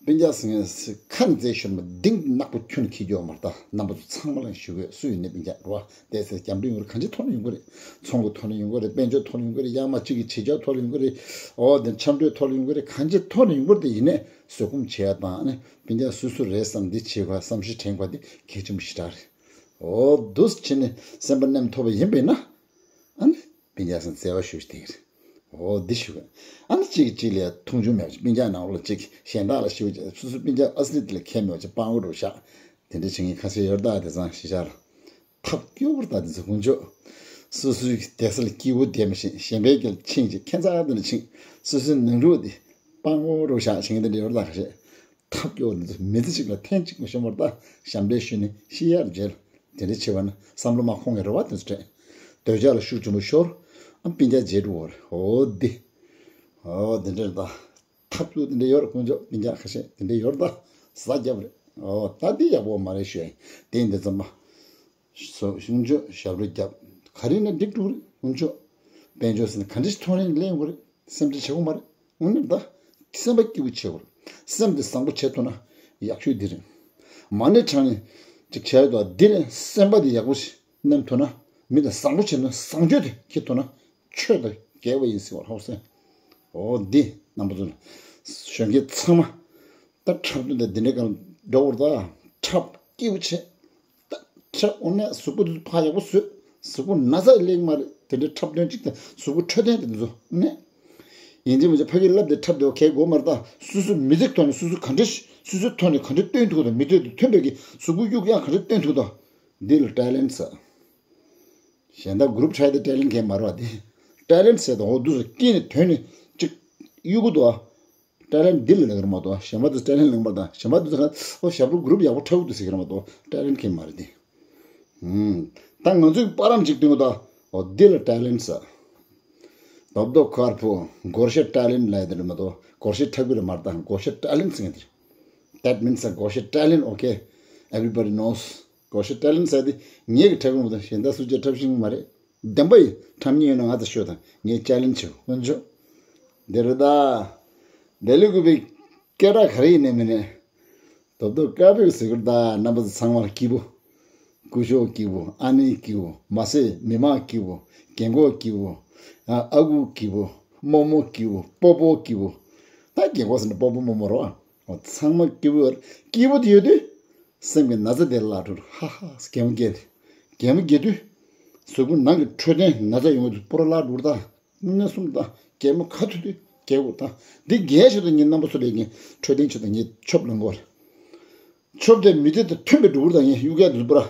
སྤུན་ཀྱག་ཟེར་ཁ་ནས་བརྩེ་ཤོར་མ་གཏིང་ནག་པོ་ཁྱོན་འཁྱེར་རྒྱུ་ཡོད་མ་རེད། ད་རྣམ་པ་ཚོ་ཚང་མ་ལ་ཞུ་དགོས། སུ་ཡིན་ནའི་སྤུན་ཀྱག་རེད་བ། དེ་ཟེར་སྐྱབས་འགྲོ་ཡོང་གི་རེད། གང་ཅིའི་ཐོག་ནས་ཡོང་གི་རེད། ཚོང་གི་ཐོག་ནས་ཡོང་གི་རེད། ཡང་མ་གཅིག་གི་བྱེད་ཕྱོགས་ཐོག་ནས་ཡོང་གི་རེད། འོ་དེ་འཆམ་མཐུན་ཐོག་ནས་ཡོང་གི་རེད། གང་ཅིའི་ཐོག་ནས་ཡོང་གི་རེད། དེ་ཡིན་ནའི་བཟོད་སྒོམ་བྱེད་ཡ་དང་ཨ་ནི་སྤུན་ཀྱག་སུ་སུ་རེད་བསམ་འདི་བྱེད་དགོས། བསམ་ཤེས་དྲན་དགོས། དེ་གལ་ཆེན་པོ་ཞེ་དྲག་རེད། འོ་འདུག་སེ་བྱས་ནས་སེམས་པ་མཉམ་ཐུབ་པ་ཡིན་པས་ན། ཨ་ནི་སྤུན་ཀྱག་སེམས་བརྩེ་བ་ཞུ་ཞིག་དེ་གི་རེད། འོ་འདི་ཞུ་གི་ཨ་ནི་གཅིག་གིས་གཅིག་ལ་མཐོང་ཆུང་མེད་པ་ཅིག་སྤུན་ཀྱག་ནང་ལོགས་ལ་གཅིག་གཞན་དག་ལ་ཞུ་བྱས་སོ་སོ་སྤུན་ཀྱག་ཨ་སི་ལི་དེ་ལ་ཁྱད་མེད་པ་ཅིག་སྤང་བོ་འགྲོ་བཞག་དེ་འདྲ་བྱེད་མཁན་ཁ་ཤས་ཡོད་རེད་ད། དེ་ཚང་ཤི་ཤ་ལ་ཐབས་སྐྱོ་བོར་ད་དེ་ཚོ་དཀོན་མཆོག་སོ་སོའི་བསྡད་ས་ལ་སྐྱིད་པོ་བསྡད་མ་ཤེས། གཞན་པའི་སྐད་ལ་ཕྱིན་ཅིག་ཁྱད་མཚར་དེ་འདྲ་ཕྱིན། སོ་སོའི་ནང་ལོགས་དེ་སྤང་བོ་འགྲོ་བཞག་བྱེད་མཁན་དེ་འདྲ་ཡོད་རེད་ད་ཁ་ཤས། ཐབས་སྐྱོ་བོ་འདི་ཚོ་མི་ཚེ་གཅིག་ལ་ཐེངས་གཅིག་མ་ཤོར་བར་ད་ཞབས་འདྲེན་ཞུས་ནས་ཤི་ཡར་མཇལ། དེ་འདྲ་བྱེད་པ་ན་བསམ་བློ་མ་ཁོང་གི་རེ་བ་དེ་ཚོ་སྤྲད། འདོད་ཆགས་ལ་ཤུགས་ཆེན་པོ་ཤོར། ཨ་སྤུན་ཀྱག་མཇལ་འགྲོ་བར་འོ་འདི། འོ་འདི་འདྲ་རེད་ད། ཐབས་སྐྱོ་འདི་འདྲ་ཡོད་རེད། དཀོན་མཆོག་སྤུན་ཀྱག་ཁ་ཤས་འདི་འདྲ་ཡོད་རེད་ད། ཟ་རྒྱབ་རེད། འོ་ད་འདི་ཡག་པོ་མ་རེད་ཞུ་ཡ་ཡིན། དེ་ཡིན་དུས་ཙམ་པ། སོ་གཞུང་ཆོས་ཞབས་བྲོ་རྒྱབ། ག་རེ་ན་འགྲིག་འགྲོ་རེད། དཀོན་མཆོག་དཔལ་འབྱོར་ཟེར་ན་ག་འདྲ་ཞིག་ཐོན་རེད་ལེན་དགོས་རེད། སེམས་ཁྲལ་བྱེད་དགོས་མ་རེད། དངོས་གནས་ད། སེམས་པ་སྐྱིད་པོ་བྱེད་དགོས་རེད། སེམས་དེ་བཟང་པོ་བྱེད་ཐུབ་ན་ཡག་ཤོས་འདི་རེད། མ་ཎི་བགྲང་ནས་ཅིག་བྱས་དོ་འདི་ལས་སེམས་པ་དེ་ཡག་པོ་ཞིག་མནན་ཐུབ་ན་མི་དང་བཟང་པོ་བྱེད་ན་བཟང་སྤྱོད་དེ་འཁྱེར་ཐུབ་ན་ཆོས་དང་འགལ་བ་ཡིན་ཟེར་བ་ཧོ་སེ། འོ་འདི་རྣམ་པ་ཚོ་ལ་གཞོན་སྐྱེས་ཚང་མ་ད་འཁྲབ་སྟོན་དང་འདི་འདྲའི་སྒང་འགྲོ་བར་ད་འཁྲབ་སྐྱིད་པོ་བྱེད། ད་འཁྲབ་འོ་ནས་གཟུགས་པོ་འདི་ཕར་ཡག་པོ་བཟོས། གཟུགས་པོ་ན་ཚ་ཡི་ལེགས་མ་རེད། དེ་འདྲའི་འཁྲབ་སྟོན་གཅིག་དང་གཟུགས་པོ་འཕྲོད་བསྟེན་དེ་ཚོ་ནས་ ཡིན་གཅིག་མིན་གཅིག་ཕ་གིར་བསླབ་དེ་འཁྲབ་དེ་གའི་དགོས་མ་རེད་ད། སོ་སོའི་མི་ཚེ་ཐོག་ནས་སོ་སོ་ག་འདྲ་ཞིག་སོ་སོའི་ཐོག་ནས་ག་འདྲ་སྟོན་ཐུབ་དང་མི་ཚེ་དང་མཐུན་པའི་གི་གཟུགས་པོ་གཡུག་ཡང་ག་འདྲ་སྟོན་ཐུབ་དང་། འདི་ལ་ཊེ་ལེན་ཟེར། གཞན་དག་གུ་རུབ་ཊའི་དེ་ཊེ་ལེན་གས་མ་རེད་བ་དེ། ཊེ་ལེན་ཟེར་དང་འོ་འདུག་སེ་སྐྱིད་ནས་དོན་ནས་ཅིག་གཡུག་གི་འདུག་ཨ། ཊེ་ལེན་འདི་ལ་ལེགས་ར་མ་གཏོགས་གཞན་པ་དུ་ཊེ་ལེན་ལེགས་མ་དང་གཞན་པ་དུ་ཟེར་ཁ་ཨོ་ཞབས་བྲོ་གུ་རུབ་ཡག་པོ་འཁྲབ་འདུག་ཟེར་གི་ར་མ་གཏོགས་ཊེ་ལེན་གས་མ་རེད་དེ། ད་ང་ཚོས་པར་རམ་ཅིག་སྟོན་གི་ད། འོ་འདི་ལ་ཊེ་ལེན་ཟེར། རྡོབ་རྡོབ་དཀར་པོ་སྒོར་གཞས་ཊེ་ལེན་ལབ་ཡ་དེ་རེད་མ་གཏོགས་སྒོར་གཞས་འཁྲབ་གི་རེད་མ་རེད་ད། སྒོར་གཞས་ཊེ་ལེན་ཟེར་མཁན་དེ་རེད། That means སྒོར་གཞས་ཊེ་ལེན། Okay, everybody knows སྒོར་གཞས་ཊེ་ལེན་ཟེར་དེ་ངེད་ཀྱི་འཁྲབ་གི་མ་གཏོགས་གཞན་དག་སུ་གཅིག་འཁྲབ་ཤེས་ཀྱི་མ་རེད། བདེན་པ་ཡིན། འཁྲབ་མཁན་ཡོད་ན་ང་ཚོ་ཤོད་དང་ངས་ཅེ་ལེན་བྱེད་དཀོན་མཆོག་འདི་རེད་ད། འདི་ལས་གུས་པའི་སྐད་གྲགས་ག་རེ་ཡིན་ནའི་མིན་ནའི། རྡོབ་རྡོབ་དཀར་པོས་ཟེར་གི་རེད་ད། རྣམ་པ་ཚོ་ཚང་མར་སྐྱིད་པོ། སྐུ་ཞབས་སྐྱིད་པོ། ཨ་ནེ་སྐྱིད་པོ། མ་སེ་མི་མང་སྐྱིད་པོ། རྒན་གོག་སྐྱིད་པོ། ཨ་ཨ་ཁུ་སྐྱིད་པོ། རྨོ་མོ་སྐྱིད་པོ། སྤོ་བོ་སྐྱིད་པོ། ད་རྒན་གོག་ཟེར་ན་སྤོ་བོ་རྨོ་མོ་རེད་བ། ཚང་མ་སྐྱིད་པོ་ཡོད་རེད། སྐྱིད་པོ་དེ་ཡོད་དུས། སེམས་ཀྱི་ན་ཚ་དེ་བརླག་འགྲོ་རེད། ཧ་ཧ་གད་མོ་བགད་དེ། གད་མོ་བགད་དུས། གཟུགས་པོ་ནང་གི་འཕྲོད་བསྟེན་ན་ཚ་ཡོང་གི་འདུག་སྤོ་ར་བརླག་འགྲོ་རེད་ད། སྣ་གསུམ་དང་གད་མོ་ག་ཐུག་དུས་གད་དགོས་དང་། འདི་རྒྱས་ཆེད་དུ་ངས་རྣམ་པ་ཚོ་ལས་ངས་འཕྲོད་བསྟེན་ཆེད་དུ་ངས་ཆོབ་ལེན་དགོས་རེད། ཆོབ་དེ་མི་ཚེ་དང་མཐུན་པའི་འགྲོ་གི་རེད་ད། ངས་གཡུག་ཡག་འདུག་པ་ར།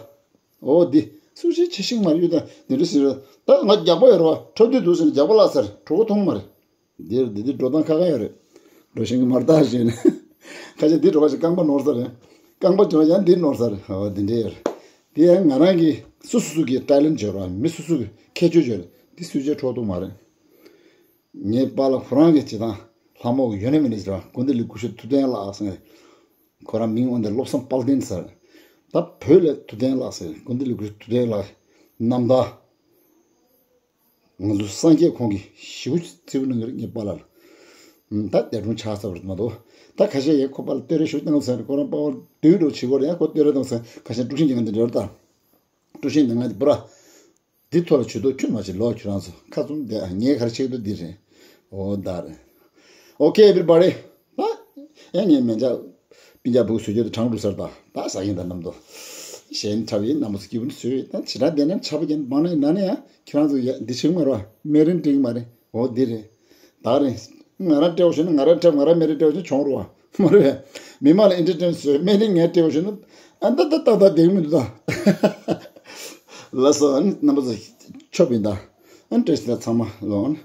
འོ་འདི་སུ་ཞིག་ཆེ་ཤིང་མ་གཡུག་དང་འདི་འདྲ་ཟེར་ར། ད་ང་རྒྱགས་པ་ཡོད་རེད་བ། འཁྲབ་དུས་འདུག་ཟེར་ནས་རྒྱགས་པ་བརླག་ཚར་གྲོད་ཁོག་མཐོང་མ་རེད། འདིར་འདི་འདི་འགྲོ་སྟངས་ཁ་ཁ་ཡོད་རེད། འགྲོ་ཤེས་ཀྱི་མ་རེད་ད་ཞེས་ནས། ཁ་ཤས་འདི་འགྲོ་བ་ཞིག་རྐང་པ་ནོར་ས་རེད། རྐང་པ་འགྲོ་ཡང་འདི་ནོར་ས་རེད། འོ་འདི་འདྲ་ཡོད་རེད། དེ་ཡང་ང་རང་གིས་སོ་སོ་སོ་གི་ཊེ་ལེན་ཊི་ཡོད་རེད་བ། མི་སོ་སོ་གི་ཁྱད་ཆོས་ཡོད་རེད། འདི་སུས་བྱས་འཕྲོག་ཐུབ་མ་རེད། ངའི་པཱ་ལགས་ཁོ་རང་གིས་བྱེད་སྟངས་ལྷ་མོ་གི་ཡོད་ན་མེད་ན་ཞིག་རེད་བ། དགོན་སྡེ་ལས་སྐུ་ཞབས་ཐུབ་བསྟན་ལགས་ཟེར་ནས། ཁོ་རང་མིང་འོན་ཏེ་བློ་བཟང་དཔལ་ལྡན་ཟེར། ད་བོད་ལ་ཐུབ་བསྟན་ལགས་ཟེར། དགོན་སྡེ་ལས་སྐུ་ཞབས་ཐུབ་བསྟན་ལགས་རྣམ་ཐར། ང་ཚོ་སངས་རྒྱས་ཁོང་གིས་ཞེ་པོ་བརྩི་བ་གནང་གི་རེད་ངའི་པཱ་ལགས་ལ། ད་འདས་གྲོངས་ཆགས་ཚར་བ་རེད་མ་གཏོགས། ད་ཁ་ཤས་ཡང་ཁོ་པཱ་ལགས་བསྟོད་ར་ཞུ་བཏང་ཟེར། ཁོ་རང་པཱ་ལགས་བསྟོད་ར་བྱེད་དགོས་རེད། ཡང་ཁོ་བསྟོད་ར་བཏང་ཟེར། ཁ་ཤས་དཀྲུག་ཤིང་རྒྱག་མཁན་དེ་འདྲ་རེད་ད། དཀྲུག་ཤིང་རྒྱག་མཁན་དེ་པུ་ར། འདི་ཐོག་ལ་ཇུས་གཏོགས་ཁྱོན་མ་བྱེད་ལོ། ཁྱོད་རང་ཚོ་ཁ་བཙུམ་བསྡད། ངས་ག་རེ་བྱེད་ཀྱི་འདུག་འདི་རེད། འོ་ད་རེད། Okay, everybody. ད་ཡང་ངས་མེ་འཇག་སྤུན་ཀྱག་བུ་བཟོས་རྒྱུ་དེ་གྲང་འགྲོ་ཟེར་ད། ད་ཟ་ཡིན་ད་རྣམ་རྟོག་གཞན་འཁྲབ་ཡིན་རྣམ་པ་ཚོ་སྐྱིད་པོ་ནི་བཟོས་ཡོད། ད་ཇི་ལྟར་བསྡད་ན་ཆར་པ་རྒྱབ་ནས་སྦང་ན་ཡིན་ན་ནི་ཡང་ཁྱེད་རང་ཚོ་ཡ་འདི་བྱེད་ཀྱི་མ་རེད་བ། སྨན་རིན་སྤྲད་ཀྱི་མ་རེད། འོ་འདི་རེད། ད་རེད། ང་རང་སྤྲད་པ་ཞུ་ན་ང་རང་འཁྲབ། ང་རང་སྨན་རིན་སྤྲད་པ་ཞུ་ན་གྱོང་རེད་བ། མ་རེད་བས། མི་མང་ལ་ཨེན་ཊར་ཊེན་བཟོས། སྨན་རིན་ངས་སྤྲད་པ་ཞུ་ན་ཨ་ད་ད་ཏག་ཏག་བསྡད་ཀྱི་མི་འདུག་ད། ལགས་སོ། ཨ་ནི་རྣམ་པ་ཚོ་ཆོབ་ཡིན་ད། ཨ་ནི་བཀྲ་ཤིས་བདེ་ལེགས་ཚང་མ་ལོ། ཨ་ནི་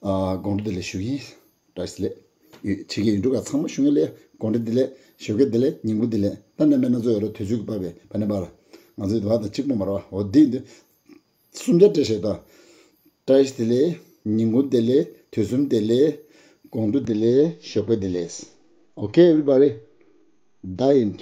ཨ་དགོང་དྲོ་བདེ་ལེགས་ཞུ་གི་ཡིན། བཀྲ་ཤིས་བདེ་ལེགས། ཡུ་ཕྱི་རྒྱལ་ཡུལ་གྲུ་ཁག་ཚང་མ་ཞུ་ཡིན་ལེ། དགོང་དྲོ་བདེ་ལེགས། ཞོགས་ཀས་བདེ་ལེགས། ཉིན་གུང་བདེ་ལེགས། ད་ནམ་ཡང་ན་ཚོ་ཡོད་ར། དུས་ཚོད་ཀྱི་བབ་པས་ཕ་ནས་པ་ལ་ང་ཚོའི་དུ་བ་དང་གཅིག་པོ་མ་རེད་བ། འོ་འདི་འདི་གསུམ་ཆ་སྤྲད་བྱས་ད། བཀྲ་ཤིས་བདེ་ལེགས། ཉིན་གུང་བདེ་ལེགས། དུས་གསུམ་བདེ་ལེགས། དགོང་དྲོ་བདེ་ལེགས། ཞོགས་པ་བདེ་ལེགས། Okay, everybody. Dine.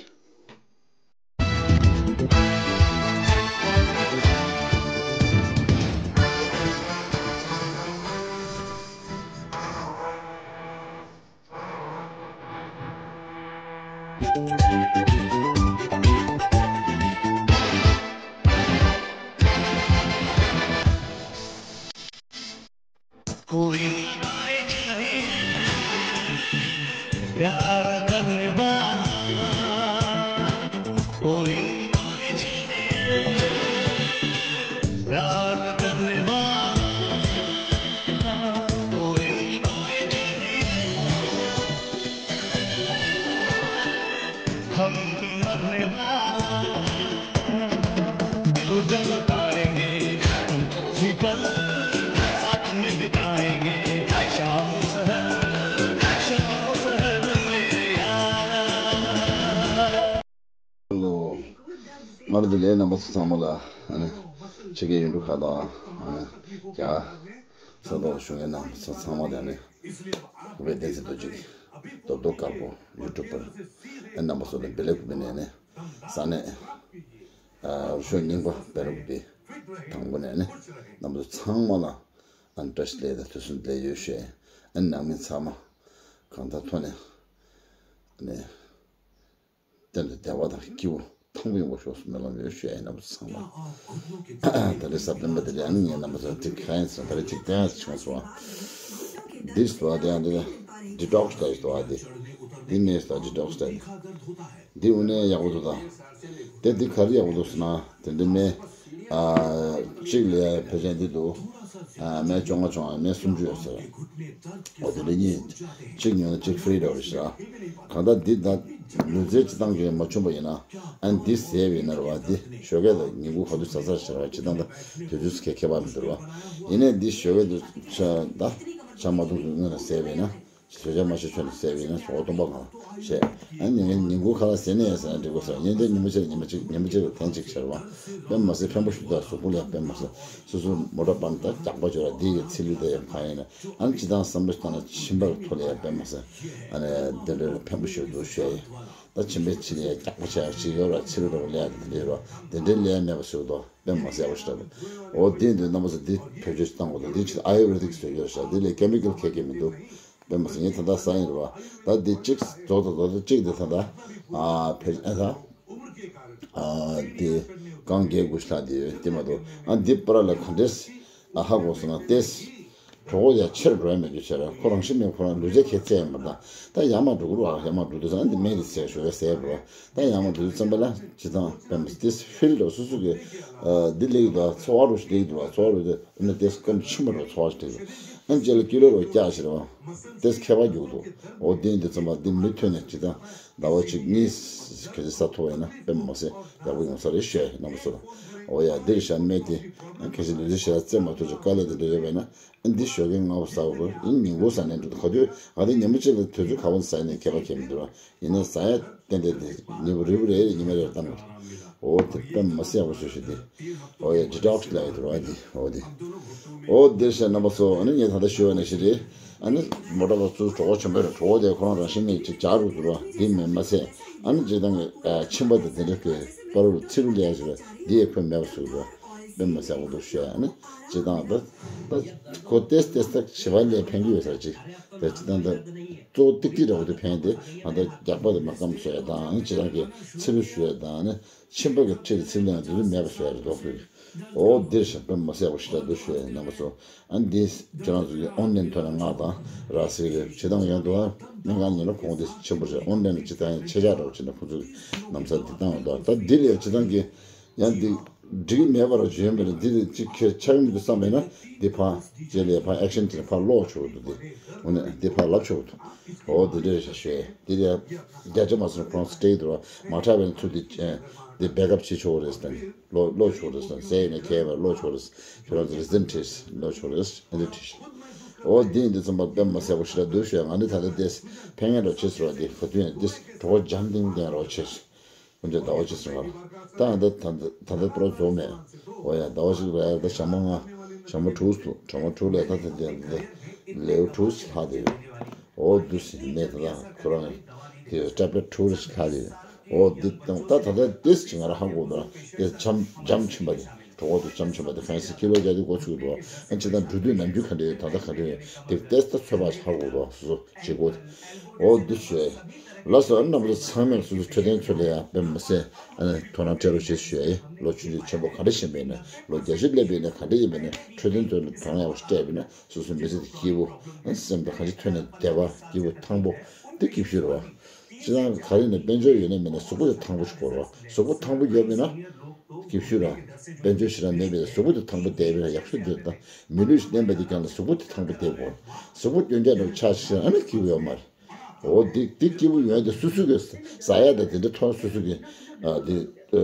प्यार करने वाला कोई प्यार करने वाला कोई हम मरने वाला तो जल उतारेंगे, निकल साथ में बिताएंगे शाम सहर, शाम सहर मेरे यार। ལོ། སྔར་དུ་ལས་རྣམ་པ་ཚོ་ཚང་མ་ལ་ཨ་ནི་ཕྱི་རྒྱལ་ཡུལ་གྲུ་ཁག་དང་ཨ་ནི་རྒྱ་ས་ཐོག་བཞུགས་མཁན་རྣམ་པ་ཚོ་ཚང་མ་དང་ནི་སྐུ་པའི་བསྟན་འཛིན་རྡོ་རྗེ་རྡོག་རྡོག་དཀར་པོ་ཡུ་ཊུབ་པར་ཨ་རྣམ་པ་ཚོ་ལ་བདེ་ལེགས་ཕུལ་ནས་ནི་ས་གནས་ཨ་རུ་ཤོད་རྙིང་པ་བེ་ར་ཀུ་པི་དང་པོ་ནས་ནི་རྣམ་པ་ཚོ་ཚང་མ་ལ་ཨ་ནི་བཀྲ་ཤིས་བདེ་ལེགས་དང་དུས་གསུམ་བདེ་ལེགས་ཡོད་ཞེས་ཨ་ནི་ནང་མི་ཚང་མ་གང་ལྟར་ཐོག་ནས་ཨ་ནི། གཏན་དུ་བདེ་བ་དང་སྐྱིད་པོ་ཐང་པོ་ཡོང་བ་ཤོག་སྨོན་ལམ་ཡོད་ཞུ་ཡ་ཡིན། རྣམ་པ་ཚོ་ཚང་མ། ད་རེས་གཟའ་སྤེན་པ་དེ་རེད། ཨ་ནི་ངས་རྣམ་པ་ཚོ་ཏིག་ཁ་ཡིན་ཟེར། ད་རེས་ཅིག་བསྟན་ཡ་བྱུང་སོང་ཨ། འདི་ཟེར་བ་དེ་ཡང་འདི་ཌི་ཊོག་སི་ལབ་ཡོད་དོ་ཨ། འདི་འདི་མེད་ཟེར་ཌི་ཊོག་སི་ལབ། འདི་དངོས་གནས་ཡག་པོ་འདུག་ད། དེ་འདི་ག་རེ་ཡག་པོ་འདུག་ཟེར་ན་དེ་འདི་མེད་ཨ། གཅིག་ལ་ཕལ་ཆེར་འདི་འདུག་ཨ་སྨན་བཅོ་ལྔ་བཅོ་ལྔ་སྨན་སུམ་ཅུ་ཡོད་ཟེར། འོ་དེ་འདྲ་གཉིས། གཅིག་ཉོས་ན་གཅིག་ཧྥི་རི་འདྲ་བོ་རེད་ཤག་གང་ལྟར་འདི་ད་ལུས་རྩལ་སྤྱི་བཏང་གི་མ་བྱུང་པ་ཡིན་ན། ཨ་ནི་འདི་བཟས་པ་ཡིན་ན་རེད་བ། འདི་ཞོགས་ཀས་ལ་ཉིན་གུང་ག་དུས་ཟ་ཟ་ཟེར་བ་སྤྱི་བཏང་ད་དུས་ཚོད་ཁྱད་ཁྱད་པར་མི་འདུག་རེད་བ། ཡིན་ནའི་འདི་ཞོགས་ཀས་དུ་ཆ་ད་ཆ་མ་བཏུང་གི་སྔོན་ལ་བཟས་པ་ཡིན་ན། ཞོགས་ཇ་མ་ཞོགས་ཆོད་ནས་བཟས་པ་ཡིན་ན་ཞོགས་པ་སྟོང་པ་གང་ལ་བྱས། ཨ་ནི་ཉིན་གུང་ཁ་ལག་ཟས་ནས་ཟ་ཡང་འགྲིག་གོ་ཟེར། ཡིན་ཏེ་ཉིན་མོ་གཅིག་ལ་ཉིན་མོ་གཅིག་ཉིན་མོ་གཅིག་ལ་ཐེངས་གཅིག་བྱས་རེད་བ། དཔེ་མ་སྲིད་ཕན་པོ་ཞིག་འདུག་གཟུགས་པོ་ལ་དཔེ་མ་སྲིད། སོ་སོ་མོ་ཊ་སྤར་ནས་ད་རྒྱགས་པ་བྱོས་ར་འདི་ཡི་ཚིལ་ལུ་དེ་ཡང་གང་ཡིན་ན། ཨ་ནི་སྤྱི་བཏང་བསམ་བློ་ཞིག་བཏང་ན་མཆིན་པ་ལ་ཐོ་ལ་ཡང་དཔེ་མ་སྲིད། ཨ་ནི་འདི་འདྲ་ཕན་པོ་ཞིག་འདུག་ཞུ་ཡ་ཡིན། ད་མཆིན་པའི་ཆེད་ལ་ཡང་རྒྱགས་པ་བྱས་ཡག་ཅིག་ཡོད་ར། ཚིལ་ལུ་འདྲ་བོ་ལ་ཡང་འདི་འདྲ་ཡོད་ར། འདི་འདྲའི་ལ་ཡང་མེད་པ་ཞིག་འདུག་དཔེ་མ་སྲིད་ཡག་པོ་ཞིག་རེད། འོ་འདི་འདི་རྣམ་པ་ཚོ་འདི་བེད་སྤྱོད་བཏང་དགོས་འདུག་འདི་ཆེད་ཨ་ཡུར་ཝེ་དིག་བཟོ་རྒྱུ་རེད་ཤག་འདི་ལ་ཀེ་མི་ཀལ་ཁྱད་ཀྱི་མི་འདུག་དཔེ་མ་སྲིད་ངས་ད་ལྟ་ཟ་ཡིན་རེད་བ། ད་འདི་གཅིག་རྫོགས་དང་རྫོགས་དང་གཅིག་འདི་ད་ལྟ་ཨ་ཕེ་ཨ་ད་ཨ་འདི་རྐང་བརྒྱད་དགུ་ཤ་འདི་ཡོད་འདི་མ་གཏོགས། ཨ་འདི་པ་ར་ལ་ག་འདྲས་ཨ་ཧ་གོ་སོང་ན་ཏེས་གྲོགས་ཡ་ཆེར་འགྲོ་ཡ་མེད་རྒྱུ་བྱས་ར། ཁོ་རང་ཤི་མེད་ཁོ་རང་ལུས་རྩལ་ཁྱད་ཚད་མ་ད་ད་ཡ་མ་འགྲོ་གི་རུ་ཨ་ཡ་མ་འགྲོ་དུས་ཨ་འདི་སྨན་འདི་ཟས་ཞོགས་ཀས་ཟས་རེད་བ། ད་ཡ་མ་འགྲོ་དུས་ཙམ་པ་ལ་ཇི་ལྟར་དཔེ་མ་ཏེས་ཧྥིལ་འགྲོ་སོ་སོ་གི་ཨ་འདི་ལེགས་འདུག་ཚོར་བ་རུ་ཞིག་ལེགས་འདུག་ཚོར་བ་རུ་དེ། ཨ་ནི་དེ་སྐམ་ཆུ་མ་རུ་ཚོར་བ་ཞིག་འདུག་ཨ་ནི་ལྕེ་ལ་ཀི་ལོ་རུ་བཀྱག་ཞིག་རེད་བ། དེ་ཁྱད་པར་འགྱུར་འདུག་འོ་དེ་འདི་ཙམ་པ་འདི་མུ་མཐུད་ནས་ཇི་ལྟར་ཟླ་བ་གཅིག་གཉིས་གལ་སྲིད་ཟ་ཐུབ་པ་ཡིན་ན་དཔེ་མ་སྲིད་ཡག་པོ་ཡོང་ས་རེད་ཞུ་ཡ་ཡིན་རྣམ་པ་ཚོ་ལ། འོ་ཡ་འདིར་ཤ་སྨད་དེ་གལ་སྲིད་ལུས་རྩལ་ཞེ་དྲག་རྩེད་མ་ཐུབ་ཅིག་དཀའ་ལས་དེ་འདྲ་ཡོད་པ་ཡིན་ན། ཨ་འདི་ཞོགས་ཀས་སྔ་པོ་ཟ་དགོས་ཡིན། ཉིན་གུང་ཟ་ནས་འགྲོ་ག་དུས་ག་དུས་ཉིན་མོ་གཅིག་ལ་དུས་ཚོད་ག་བ་ཟ་ཡིན་ནས་ཁྱད་པར་ཁྱད་མི་འདུག་ར། ཡིན་ནའི་ཟ་ཡ་ཏན་ཏན་དེ་ཉིན་རེ་རེ་རེ་ཉི་མ་རེར་བཏང་དགོས། འོ་དེ་དཔེ་མ་སྲིད་ཡག་པོ་བཟོས་ཤིག་དེ། འོ་ཡ་ཌི་ཊོག་སི་ལབ་ཡ་དེ་རེད་བ་དེ། འོ་དེ། འོ་དེ་བྱས་རྣམ་པ་ཚོ་ཨ་ནི་ངས་ད་ལྟ་ཞུས་པ་ནང་བཞིན་རེད། ཨ་ནི་མོ་ཊ་པ་ཚོ་གྲོགས་པོ་ཆེན་པོ་རེད། གྲོགས་པོ་དེ་ཁོ་རང་རང་བཞིན་ནས་ཅིག་ཇག་རུ་འདུག་བ་དེ་མིན་མ་ཚད། ཨ་ནི་སྤྱིར་བཏང་གི་ཨ་མཆིན་པ་དེ་དེ་འདྲ་གི་པ་རུ་ཚིལ་རུ་ལས་ཡ་ཞིག་རེད། དེ་ཡས་ཁོས་མེད་པ་བཟོས་འདུག་དཔེ་མ་སྲིད་ཡག་པོ་འདུག་ཞུས། ཨ་ནི་སྤྱིར་བཏང་ད་ད་ཁོ་ཏེས་ཏེས་ད་བྱིས་པ་ལས་ཕན་གྱི་ཡོད་ས་ཅིག་དེ་སྤྱིར་བཏང་ད་གཙོ་བོ་ཏིག་ཏིག་འདྲ་བོ་དེ་ཕན་ཏེ་ང་ད་རྒྱགས་པ་དེ་མར་སྐམ་བཟོ་ཡ་དང་ཨ་ནི་སྤྱིར་བཏང་གི་ཚིལ་རུ་བཞུ་ཡ་དང་ཨ་ནི། མཆིན་པ་གི་འཁྲིས་ལ་ཚིལ་ལེན་དུས་མེད་པ་བཟོས་རེད་དོ་ཁོས། འོ་འདིར་ཞིག་དཔེ་མ་སྲིད་པ་ཞིག་ལ་འདུག་ཞུ་ཡ་ཡིན་རྣམ་པ་ཚོ། ཨ་འདི་ཁྱེད་རང་ཚོ་གི་ཨོན་ལན་ཐོག་ནས་མངགས་དང་རག་སྲིད་གི་བྱེད་སྟངས་ཡོང་འདུག་ཨ་སྨན་ཁང་ཉིན་ལ་ཁོང་དེ་ཆེན་པོ་རེད། ཨོན་ལན་ལ་ཅི་ལྟར་ཡང་ཆེ་ཆག་འདྲ་བོ་བྱས་ན་ཁོང་ཚོས་ལམ་སང་འདི་བཏང་ཡོང་འདུག་ད་འདི་ལས་བྱེད་སྟངས་ཀྱི་ཡང་འདི་འགྲིག་གི་མེད་པ་ར་བྱོན་པས་ན་འདི་ལས་ཅིག་ཁྱེད་ཆགས་ཀྱི་མི་འདུག་བསམ་པས་ན་འདི་ཕར་རྗེས་ལ་ཕར་ཨེག་ཤན་བྱས་ནས་ཕར་ལོག་ཆོག་གི་འདུག་འདི་འོ་ནས་འདི་ཕར་ལབ་ཆོག་གི་འདུག་འོ་འདི་འདྲ་རེད་ཤག་ཞུ་ཡ་འདི་ལས་བརྒྱ་ཆ་མ་སོང་ཁོང་སི་ཊེག་འདུག་ར་མ་ཁྲག་པའི་ཚུལ་འདི། འདི་བེག་ཨབ་བྱེད་ཆོག་རེད་ཟེར། ལོ་ལོ་ཆོག་རེད་ཟེར། ཟས་ནས་ཁྱེར་བར་ལོ་ཆོག་རེད། ཁྱོད་རང་ཚོ་རི་ཛན་ཁྲིས་ལོ་ཆོག་རེད། ཨེ་འདྲ་ཁྲིས། འོ་འདི་འདི་ཚང་མ་དཔེ་མ་སྲིད་པོ་ཞིག་ལ་འདུག་ཞུ་ཡ། ང་འདི་ད་ལྟ་དེས་ཕན་ངེས་རོགས་བྱེད་ཟེར་བ་འདི་ག་དུས་ཡང་འདི་གྲོགས་པོ་འཇམ་ཐིང་ཐིང་རོགས་བྱེད། ཁོང་ཚོས་ཟླ་བ་གཅིག་སོང་ང་། ད་ད་ད་ད་ད་ད་པྲོ་རྫོགས་མེད། འོ་ཡ་ཟླ་བ་གཅིག་རེད་ད་ཞྭ་མོ་ལྔ། ཞྭ་མོ་དྲུག་འདུག་གྲོགས་པོ་དྲུག་ལས་ད་ད་ད་ད་ལེའུ་དྲུག་ལྷག་དེ་ཡོད། འོ་འདུག་སེ་ནས་ད་ལྟ་ཁོ་རང་དེ་ཊེབ་ལེཊ་ཁྲུ་རེ་ཞིག་ལྷག་ཡོད། འོ་འདི་དང་ད་ད་ལྟ་ཏེས་ཅིག་ང་རང་ཧ་གོ་འདུག་ཏེས་འཇམ་འཇམ་ཆེན་པ་དེ་གྲོགས་པོ་དེ་འཇམ་ཆེན་པ་དེ་ཧྥན་སི་ཀི་ལོ་བརྒྱ་དེ་འགོ་ཚུགས་འདུག་ཨ་ཅི་དང་འགྲོ་དུས་ནམ་རྒྱུན་ག་འདྲ་ཡོད་ད་ལྟ་ག་འདྲ་ཡོད་དེ་ཏེས་ད་ཚོད་དཔག་ཧ་གོ་འདུག་སོ་སོ་བྱེད་དགོས་དེ། འོ་འདི་ཞུ་ཡ་ལ་སོ་ཨ་རྣམ་པ་ཚང་མས་སོ་སོ་འཕྲོད་བསྟེན་ཚོ་ལ་ཡ་དཔེ་མི་སྲིད་ཨ་ནི་དོ་སྣང་སྤྲད་རོགས་བྱེད་ཞུ་ཡ་ཡིན། ལོ་ཆུང་ཆུང་ཆེན་པོ་ག་འདྲ་ཞིག་མེད་ན་ལོ་བརྒྱད་ཅུ་སླེབས་པ་ཡིན་ན་ག་འདྲ་ཡིན་མེད་ན་འཕྲོད་བསྟེན་ཚོ་ལ་དོ་སྣང་ཡག་པོ་ཞིག་སྤྲད་པ་ཡིན་ན། སོ་སོའི་མི་ཚེ་དེ་སྐྱིད་པོ། སེམས་དང་གང་ཅི་ཐོན་ནས་བདེ་བ་སྐྱིད་པོ་ཐང་པོ། དེ་སྐྱིད་ཤོས་རེད་བ། སྤྱིར་བཏང་ག་རེ་ནས་དཔལ་འབྱོར་ཡོད་ན་མེད་ན་གཟུགས་པོ་དེ་ཐང་པོ་ཞིག་དགོས་རེད་བ། གཟུགས་པོ་ཐང་པོ་ཡོད་མེད་ན་སྐྱིད་ཤོས་རེད་བ། དཔལ་འབྱོར་ཞེ་དྲག་མེད་པས་གཟུགས་པོ་དེ་ཐང་པོ་བསྡད་པས་ཡག་ཤོས་དེ་རེད་ད། མི་ལུས་ཤིག་བརྟན་པ་དེ་ཀྱང་ལ་གཟུགས་པོ་དེ་ཐང་པོ་བསྡད་དགོས། གཟུགས་པོ་སྐྱོན་ཆ་འདྲ་ཆགས་ཤིག་ཨ་ནི་སྐྱིད་པོ་ཡོད་མ་རེད། འོ་དེ་དེ་སྐྱིད་པོ་ཡོད་དེ་སོ་སོ་གི་ཟ་ཡ་དང་དེ་འདྲ་ཐོག་སོ་སོ་གི་ཨ་དེ་ཨ་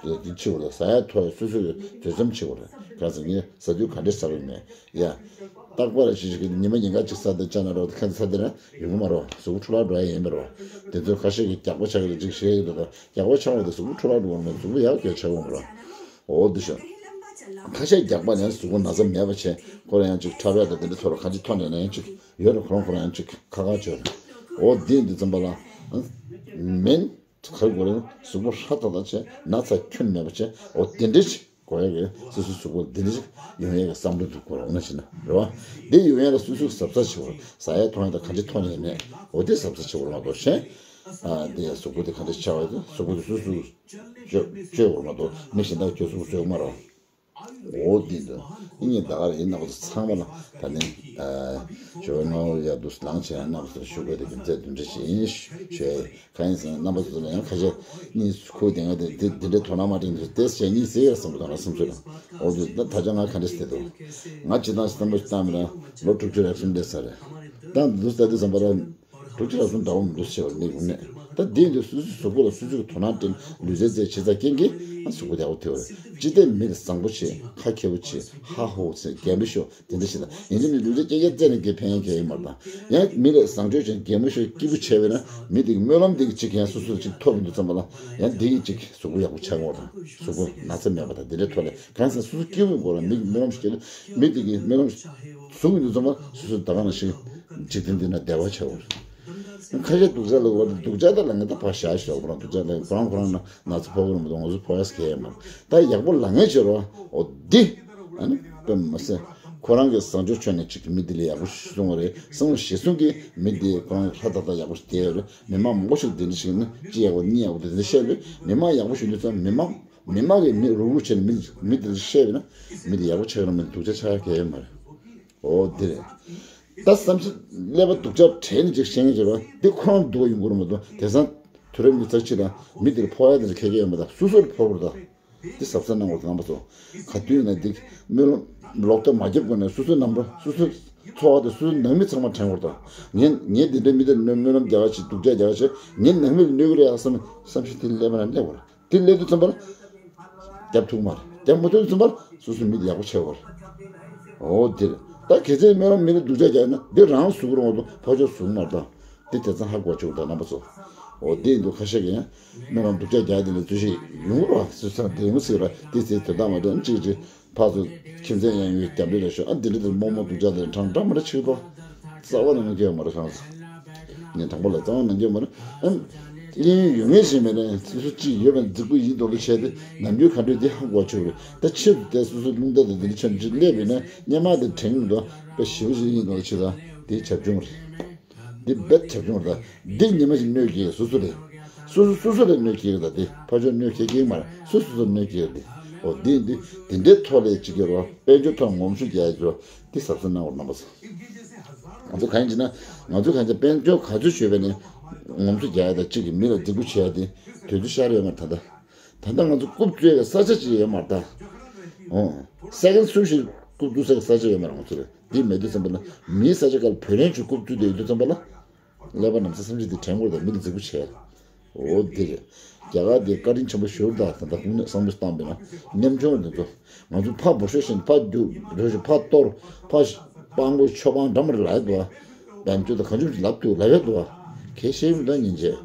ཨ་དེ་ཆེ་བ་ལ་ཟ་ཡ་ཐོག་སོ་སོ་གི་དོ་དམ་ཆེ་བ་རེད། གང་ཟེར་ངས་ཟ་དུས་ག་འདྲས་ཟ་བའི་མེད། ཡ། རྟག་པར་ཞིག་ཞིག་ཉི་མ་ཉིན་གང་ཅིག་ས་དེ་ཅ་ན་རོ་ཁ་ས་དེ་ན་ཡོང་གི་མ་རོ་གཟུགས་པོ་འཕྲོ་བརླག་འགྲོ་ཡ་ཡིན་མ་རོ། དེ་ཚོ་ཁ་ཤས་ཀྱིས་རྒྱགས་པ་ཆགས་ཀྱི་ཅིག་བཤད་ཀྱི་འདུག་རྒྱགས་པ་ཆགས་པ་དེ་གཟུགས་པོ་འཕྲོ་བརླག་འགྲོ་བ་མ་གཟུགས་པོ་ཡག་གི་ཆགས་ཡོང་མ་རོ། འོ་འདི་ཤོ། ཁ་ཤས་རྒྱགས་པ་ནས་གཟུགས་པོ་ན་ཚ་མེད་པ་བྱས་ཁོ་རང་ཡང་ཅིག་འཁྲབ་ཡག་དང་དེ་འདྲ་ཚོ་ལ་གང་ཅི་ཐོན་ནས་ན་ཡང་ཅིག་ཡོད་རེད། ཁོ་རང་ཁོ་རང་ཡང་ཅིག་ཁ་ཁ་བྱོས་རེད། འོ་འདི་འདི་ཙམ་པ་ལ་མིན། ག་རེ་དགོས་རེད། གཟུགས་པོ་ཧྲ་ཐག་ཐག་བྱས་ན་ཚ་ཁྱོན་མེད་པ་བྱས་འོ་དེ་འདྲ་ཞིག་དགོས་ཡ་གི་སོ་སོའི་གཟུགས་པོ་འདི་འདྲ་ཞིག་ཡོང་ཡ་གི་བསམ་བློ་འདུག་དགོས་རེད། འོ་ན་བྱས་ན་རེད་བ། འདི་ཡོང་ཡ་ལ་སོ་སོའི་གཟབ་གཟབ་བྱེད་དགོས་རེད། ཟ་ཡ་འཐུང་ཡ་དང་གང་ཅི་འཐུང་ཡ་མེད། འོ་དེ་གཟབ་གཟབ་བྱེད་དགོས་རེད་མ་གཏོགས་གཞན། ཨ་འདི་ཡ་གཟུགས་པོ་དེ་ག་འདྲ་ཆགས་པ་དེ་གཟུགས་པོ་དེ་སོ་སོས་བཅོས་བཅོས་དགོས་རེད་མ་གཏོགས་མི་གཞན་དག་གིས་གཟུགས་པོ་བཟོས་ཡོད་མ་རེད། འོ་དེ་འདུག་ཨིན་ཉིན་ད་ག་རེ་ཡིན་ན་ཁོ་ཚོ་ཚང་མ་ལ་ད་ནི་ཞོ་ནོ་ཡ་དུ་ལང་ཆེ་ན་ཁོ་ཚོ་ཞུ་དགོས་དེ་རྒྱུ་མཚན་དུ་འདྲ་ཞིག་ཡིན་ཞུ་ཡ། གང་ཡིན་ཟེར་ན་རྣམ་པ་ཚོ་ལ་ཡང་ཁ་ཤས་གཉིས་ཁུག་དེ་ང་དེ་དེ་འདི་འདྲའི་དོ་སྣང་མ་སྤྲད་འདུག་དེ་བྱས་གཉིས་ཟེར་ཡ་བསམ་པ་དང་རང་སེམས་ཚོད་ལ་འོ་དུ་ད་ད་ཆ་ང་ག་འདྲ་ཞིག་དེ་འདུག་ང་ཇི་ལྟར་བསམ་བློ་ཞིག་བཏང་མིན་ན་ལོ་དྲུག་ཅུ་རེ་གསུམ་སླེབས་ས་རེད། ད་འདུག་ས་དེ་བསམ་པ་ར། དྲུག་ཅུ་རེ་གསུམ་འདྲ་བོ་མི་འདུག་ཟེར་བ་ནི་ཡོང་ནས་ད་དེ་འདི་སོ་སོའི་གཟུགས་པོ་ལ་སོ་སོའི་དོ་སྣང་སྤྲད་ལུས་རྩལ་རྩེད་བྱེད་ས་རྐྱེན་གྱིས་ང་གཟུགས་པོ་ཡག་པོ་ཐེབས་རེད། ཅི་སྟེ་མི་ལ་བཟང་པོ་བྱེད་ཁ་མཁས་པོ་བྱེད་ཧ་ཧོ་ཟེར་རྒན་པོ་ཤོག་དེ་འདྲ་ཞིག་དང་ཡིན་གཅིག་ནི་ལུས་རྩལ་རྐྱང་རྐྱང་རྩེད་ནས་དགེ་ཕན་ཡང་གང་ཡང་མ་རེད་དང་། ཡང་མི་ལ་བཟང་སྤྱོད་ཅན་རྒན་པོ་ཤོག་སྐྱིད་པོ་བྱས་པས་ན་མི་དེ་གི་སྨོན་ལམ་དེ་གི་ཅིག་ཡང་སོ་སོ་ལ་ཅིག་ཐོབ་ཡོང་དུས་ཙམ་པ་ལ་ཡང་དེ་གི་ཅིག་གཟུགས་པོ་ཡག་པོ་ཆགས་ཡོང་བ་དང་གཟུགས་པོ་ན་ཚ་མེད་པ་དང་དེ་འདྲའི་ཐོག་ལ་གང་ཟེར་སོ་སོ་སྐྱིད་པོའི་སྐོར་ལ་མི་གི་སྨོན་ལམ་ཞིག་སྐྱེ་ན་མི་དེ་གི་སྨོན་ལམ་བཟུང་ཡོང་དུས་ཙམ་པ་སོ་སོ་ད་ག་ནང་བཞིན་འཇིག་རྟེན་འདི་ན་བདེ་བ་ཆགས་ཡོང་། ཁ་ཤས་སྡུག་ཅག་ལ་བར་དུ་སྡུག་ཅག་དང་ལ་ངན་ད་ཕར་བཞག་ཤོག་ཁོ་རང་སྡུག་ཅག་ལ་ཁོ་རང་ཁོ་རང་ན་ན་ཚ་ཕོག་གི་རེད་མ་གཏོགས་ང་ཚོ་ཕོག་ཡས་གང་ཡང་མ་རེད། ད་ཡག་པོ་ལ་ངན་བྱེད་རོགས་འོ་འདི་ཨ་ནི་དཔེ་མ་ཟད་ཁོ་རང་གི་བཟང་སྤྱོད་ཆོས་ནས་ཅིག་མི་འདི་ལ་ཡག་པོ་གསུང་བ་རེད། བསམ་བློ་ཞིག་གསུང་གི་མི་འདི་ཁོ་རང་ལ་ཧྲ་ཏག་ཏག་ཡག་པོ་ཞིག་བསྡད་ཡོད་རེད། མི་མང་མང་པོ་ཞིག་འདི་འདྲ་ཞིག་ནི་ཅི་ཡག་པོ་གཉིས་ཡག་པོ་འདི་འདྲ་བཤད་རེད། མི་མང་ཡག་པོ་ཞིག་འདུག་ཙང་མི་མང་མི་མང་གི་མི་རུག་རུག་བྱས་ནས་མི་མི་འདི་འདྲ་བཤད་རེད་ན་མི་འདི་ཡག་པོ་ཆགས་ཀྱི་རེད་མ་རེད། སྡུག་ཅག་ཆགས་ཀྱི་ཡོད་མ་རེད། འོ་དེ་རེད། ད་བསམ་ཤེས་ཀླད་པ་སྡུག་ཅག་དྲན་ནས་ཅིག་བཤད་མཁན་ཅིག་རེད་བ། འདི་ཁོ་རང་སྡུག་པ་ཡོང་གི་རེད་མ་གཏོགས་དེང་སང་དུས་རབས་ཉི་ཤུ་རྩ་གཅིག་ལ་མི་འདིར་ཕོག་ཡ་དེ་འདྲ་ཁེལ་གྱི་ཡོད་མ་རེད། སོ་སོར་ཕོག་གི་རེད་ད། འདི་གཟབ་གཟབ་གནང་དགོས་རེད་རྣམ་པ་ཚོ། ག་དུས་ཡིན་ན་འདི་སྨོན་ལམ་ལོག་ལྟ་མ་རྒྱབ་དགོས་ན་སོ་སོའི་རྣམ་པ་སོ་སོའི་འཚོ་བ་དེ་སོ་སོའི་ནང་མི་ཚང་མར་དྲན་དགོས་རེད་ད། ངས་ངས་འདི་འདྲའི་མི་དེར་སྨོན་ལམ་རྒྱག་ག་ཕྱིན་སྡུག་ཅག་རྒྱག་ག་ཕྱིན་ངའི་ནང་མི་ལ་གནོད་གི་རེད་ཡ་བསམ་བསམ་ཤེས་དེ་ཀླད་པ་ན་སླེབས་པ་རེད། དེ་སླེབས་དུས་ཙམ་པ་ལ་རྒྱབ་ཐུབ་མ་རེད། རྒྱབ་མ་ཐུབ་དུས་ཙམ་པ་ལ་སོ་སོའི་མི་དེ་ཡག་པོ་ཆགས་པ་རེད། འོ་དེ་རེད། ད་གལ་སྲིད་སྨོན་ལམ་མི་ལ་སྡུག་ཅག་རྒྱག་ན་འདི་རང་ཟུག་རུང་བ་དང་ཕར་ཕྱོགས་ཟུག་མ་རེད་ད། འདི་དེ་ཙམ་ཧ་གོ་ཆོག་ད་རྣམ་པ་ཚོ། འོ་དེ་ཡིན་དུས་ཁ་ཤས་ཀྱིས་ཡང་སྨོན་ལམ་སྡུག་ཅག་རྒྱག་དེ་ལ་འཛུལ་ཞིག་ཡོང་རོགས་སུ་ཚང་དེ་ཡོང་སྲིད་ར་དེ་ཚེ་དོན་དག་མ་དྲན་གཅིག་གཅིག་ཕར་ཚུར་ཁྱིམ་མཚེས་ཡང་ཡོད་རྒྱབ་ལས་ལ་ཤོག་ཨ་འདི་འདྲ་དེ་རྨོ་མོ་སྡུག་ཅག་དེ་འཕྲང་འདྲ་མ་འདྲ་ཆིག་ཏོ། རྩ་བ་ནས་ང་སྐྱོན་མ་རེད་ཁང་ཚོ། ངས་དང་པོ་ལ་རྩ་བ་ནས་སྐྱོན་མ་རེད། ཨ་གླེང་ཡོད་ངེས་ཤེས་མེད་ནས་སོ་སོ་གཅིག་ཡོད་པའི་རྫིག་པོ་ཡིན་མདོག་ལ་བྱས་ཏེ་ནམ་རྒྱུན་ག་འདྲ་འདི་ཧ་གོ་ཆོག་རེད། ད་ཕྱིར་དུ་དེ་སོ་སོའི་རླུང་རྟ་དང་འདི་འདྲ་ཆ་འཇིག་སླེབས་པས་ན་སྙན་མ་དེ་དྲན་གྱི་མི་འདུག་དཔེ་ཞེ་པོ་ཞིག་ཡིན་མདོག་ལ་བྱེད་ད་དེའི་བྱབ་ཆུང་རེད། འདི་རྦད་བྱབ་ཆུང་རེད་ད། འདི་ཉི་མ་ཞིག་གནོད་སྐྱེལ་སོ་སོ་རེད། སོ་སོ་སོ་སོ་ལ་གནོད་སྐྱེལ་རེད་ད་དེ་ཕར་ཕྱོགས་གནོད་སྐྱེལ་གྱི་མ་རེད། སོ་སོ་སོ་གནོད་སྐྱེལ་རེད། འོ་འདི་འདི་དེ་འདྲའི་ཐོག་ལས་ཅིག་གི་རོ་དཔལ་འབྱོར་ཐོག་ངོམ་སོ་རྒྱག་གི་རོ་འདི་གཟབ་གཟབ་གནང་བར་རྣམ་པ་ཚོ། ང་ཚོ་གང་ཡིན་ཅེ་ན་ང་ཚོ་གང་ཡིན་དཔལ་འབྱོར་ག་ཚོད་ཤོད་པས་ནས་ངོམ་སོ་རྒྱག་ཡ་ད་གཅིག་གི་མི་ལ་སྡིག་པོ་བྱས་ཡ་དེ་དུས་ཚོད་ཤར་ཡོད་མ་རེད་ད་ལྟ། ད་ལྟ་ང་ཚོ་རྐུབ་བཙུགས་ཡ་ས་ཆ་ཅིག་ཡོད་མ་རེད་ད། འོ། ས་ཀན་སུ་ཞིག་རྐུབ་བཙུགས་ས་ས་ཆ་ཡོད་མ་རེད་ང་ཚོ་ལ། འདི་མེད་དུས་ཙམ་པ་ལ་མིའི་ས་ཆ་ཁར་བུ་ལོན་ཅིག་རྐུབ་བཙུགས་བསྡད་ཡོད་དུས་ཙམ་པ་ལ། ཀླད་པ་ནམ་ས་སེམས་ཅན་དེ་དྲན་དགོས་རེད་མི་ལ་རྫིག་པོ་བྱས། འོ་འདི་རེད། རྒྱ་གར་དེ་བཀའ་དྲིན་ཆེན་པོ་ཞུ་རེད་ད་ད་ལྟ་དངོས་གནས་བསམ་བློ་བཏང་པས་ན་ཉམ་ཆུང་རེད་ཚོ། ང་ཚོ་ཕ་འབུ་ཤོད་བཞིན་ཕ་རྒྱུག་རོ་ཞིག་ཕ་གཏོར་ཕ་སྤང་གོ་ཆོ་པང་འདྲ་མ་རེད་ལབ་ཡ་འདུག་བ། བན་ཅོ་ད་གང་བྱུང་ཅིག་ལབ་འདུག་ལབ་ཡ་འདུག་བ། ཁས་ཤེས་མི་འདུག་ཉིན་བྱེད།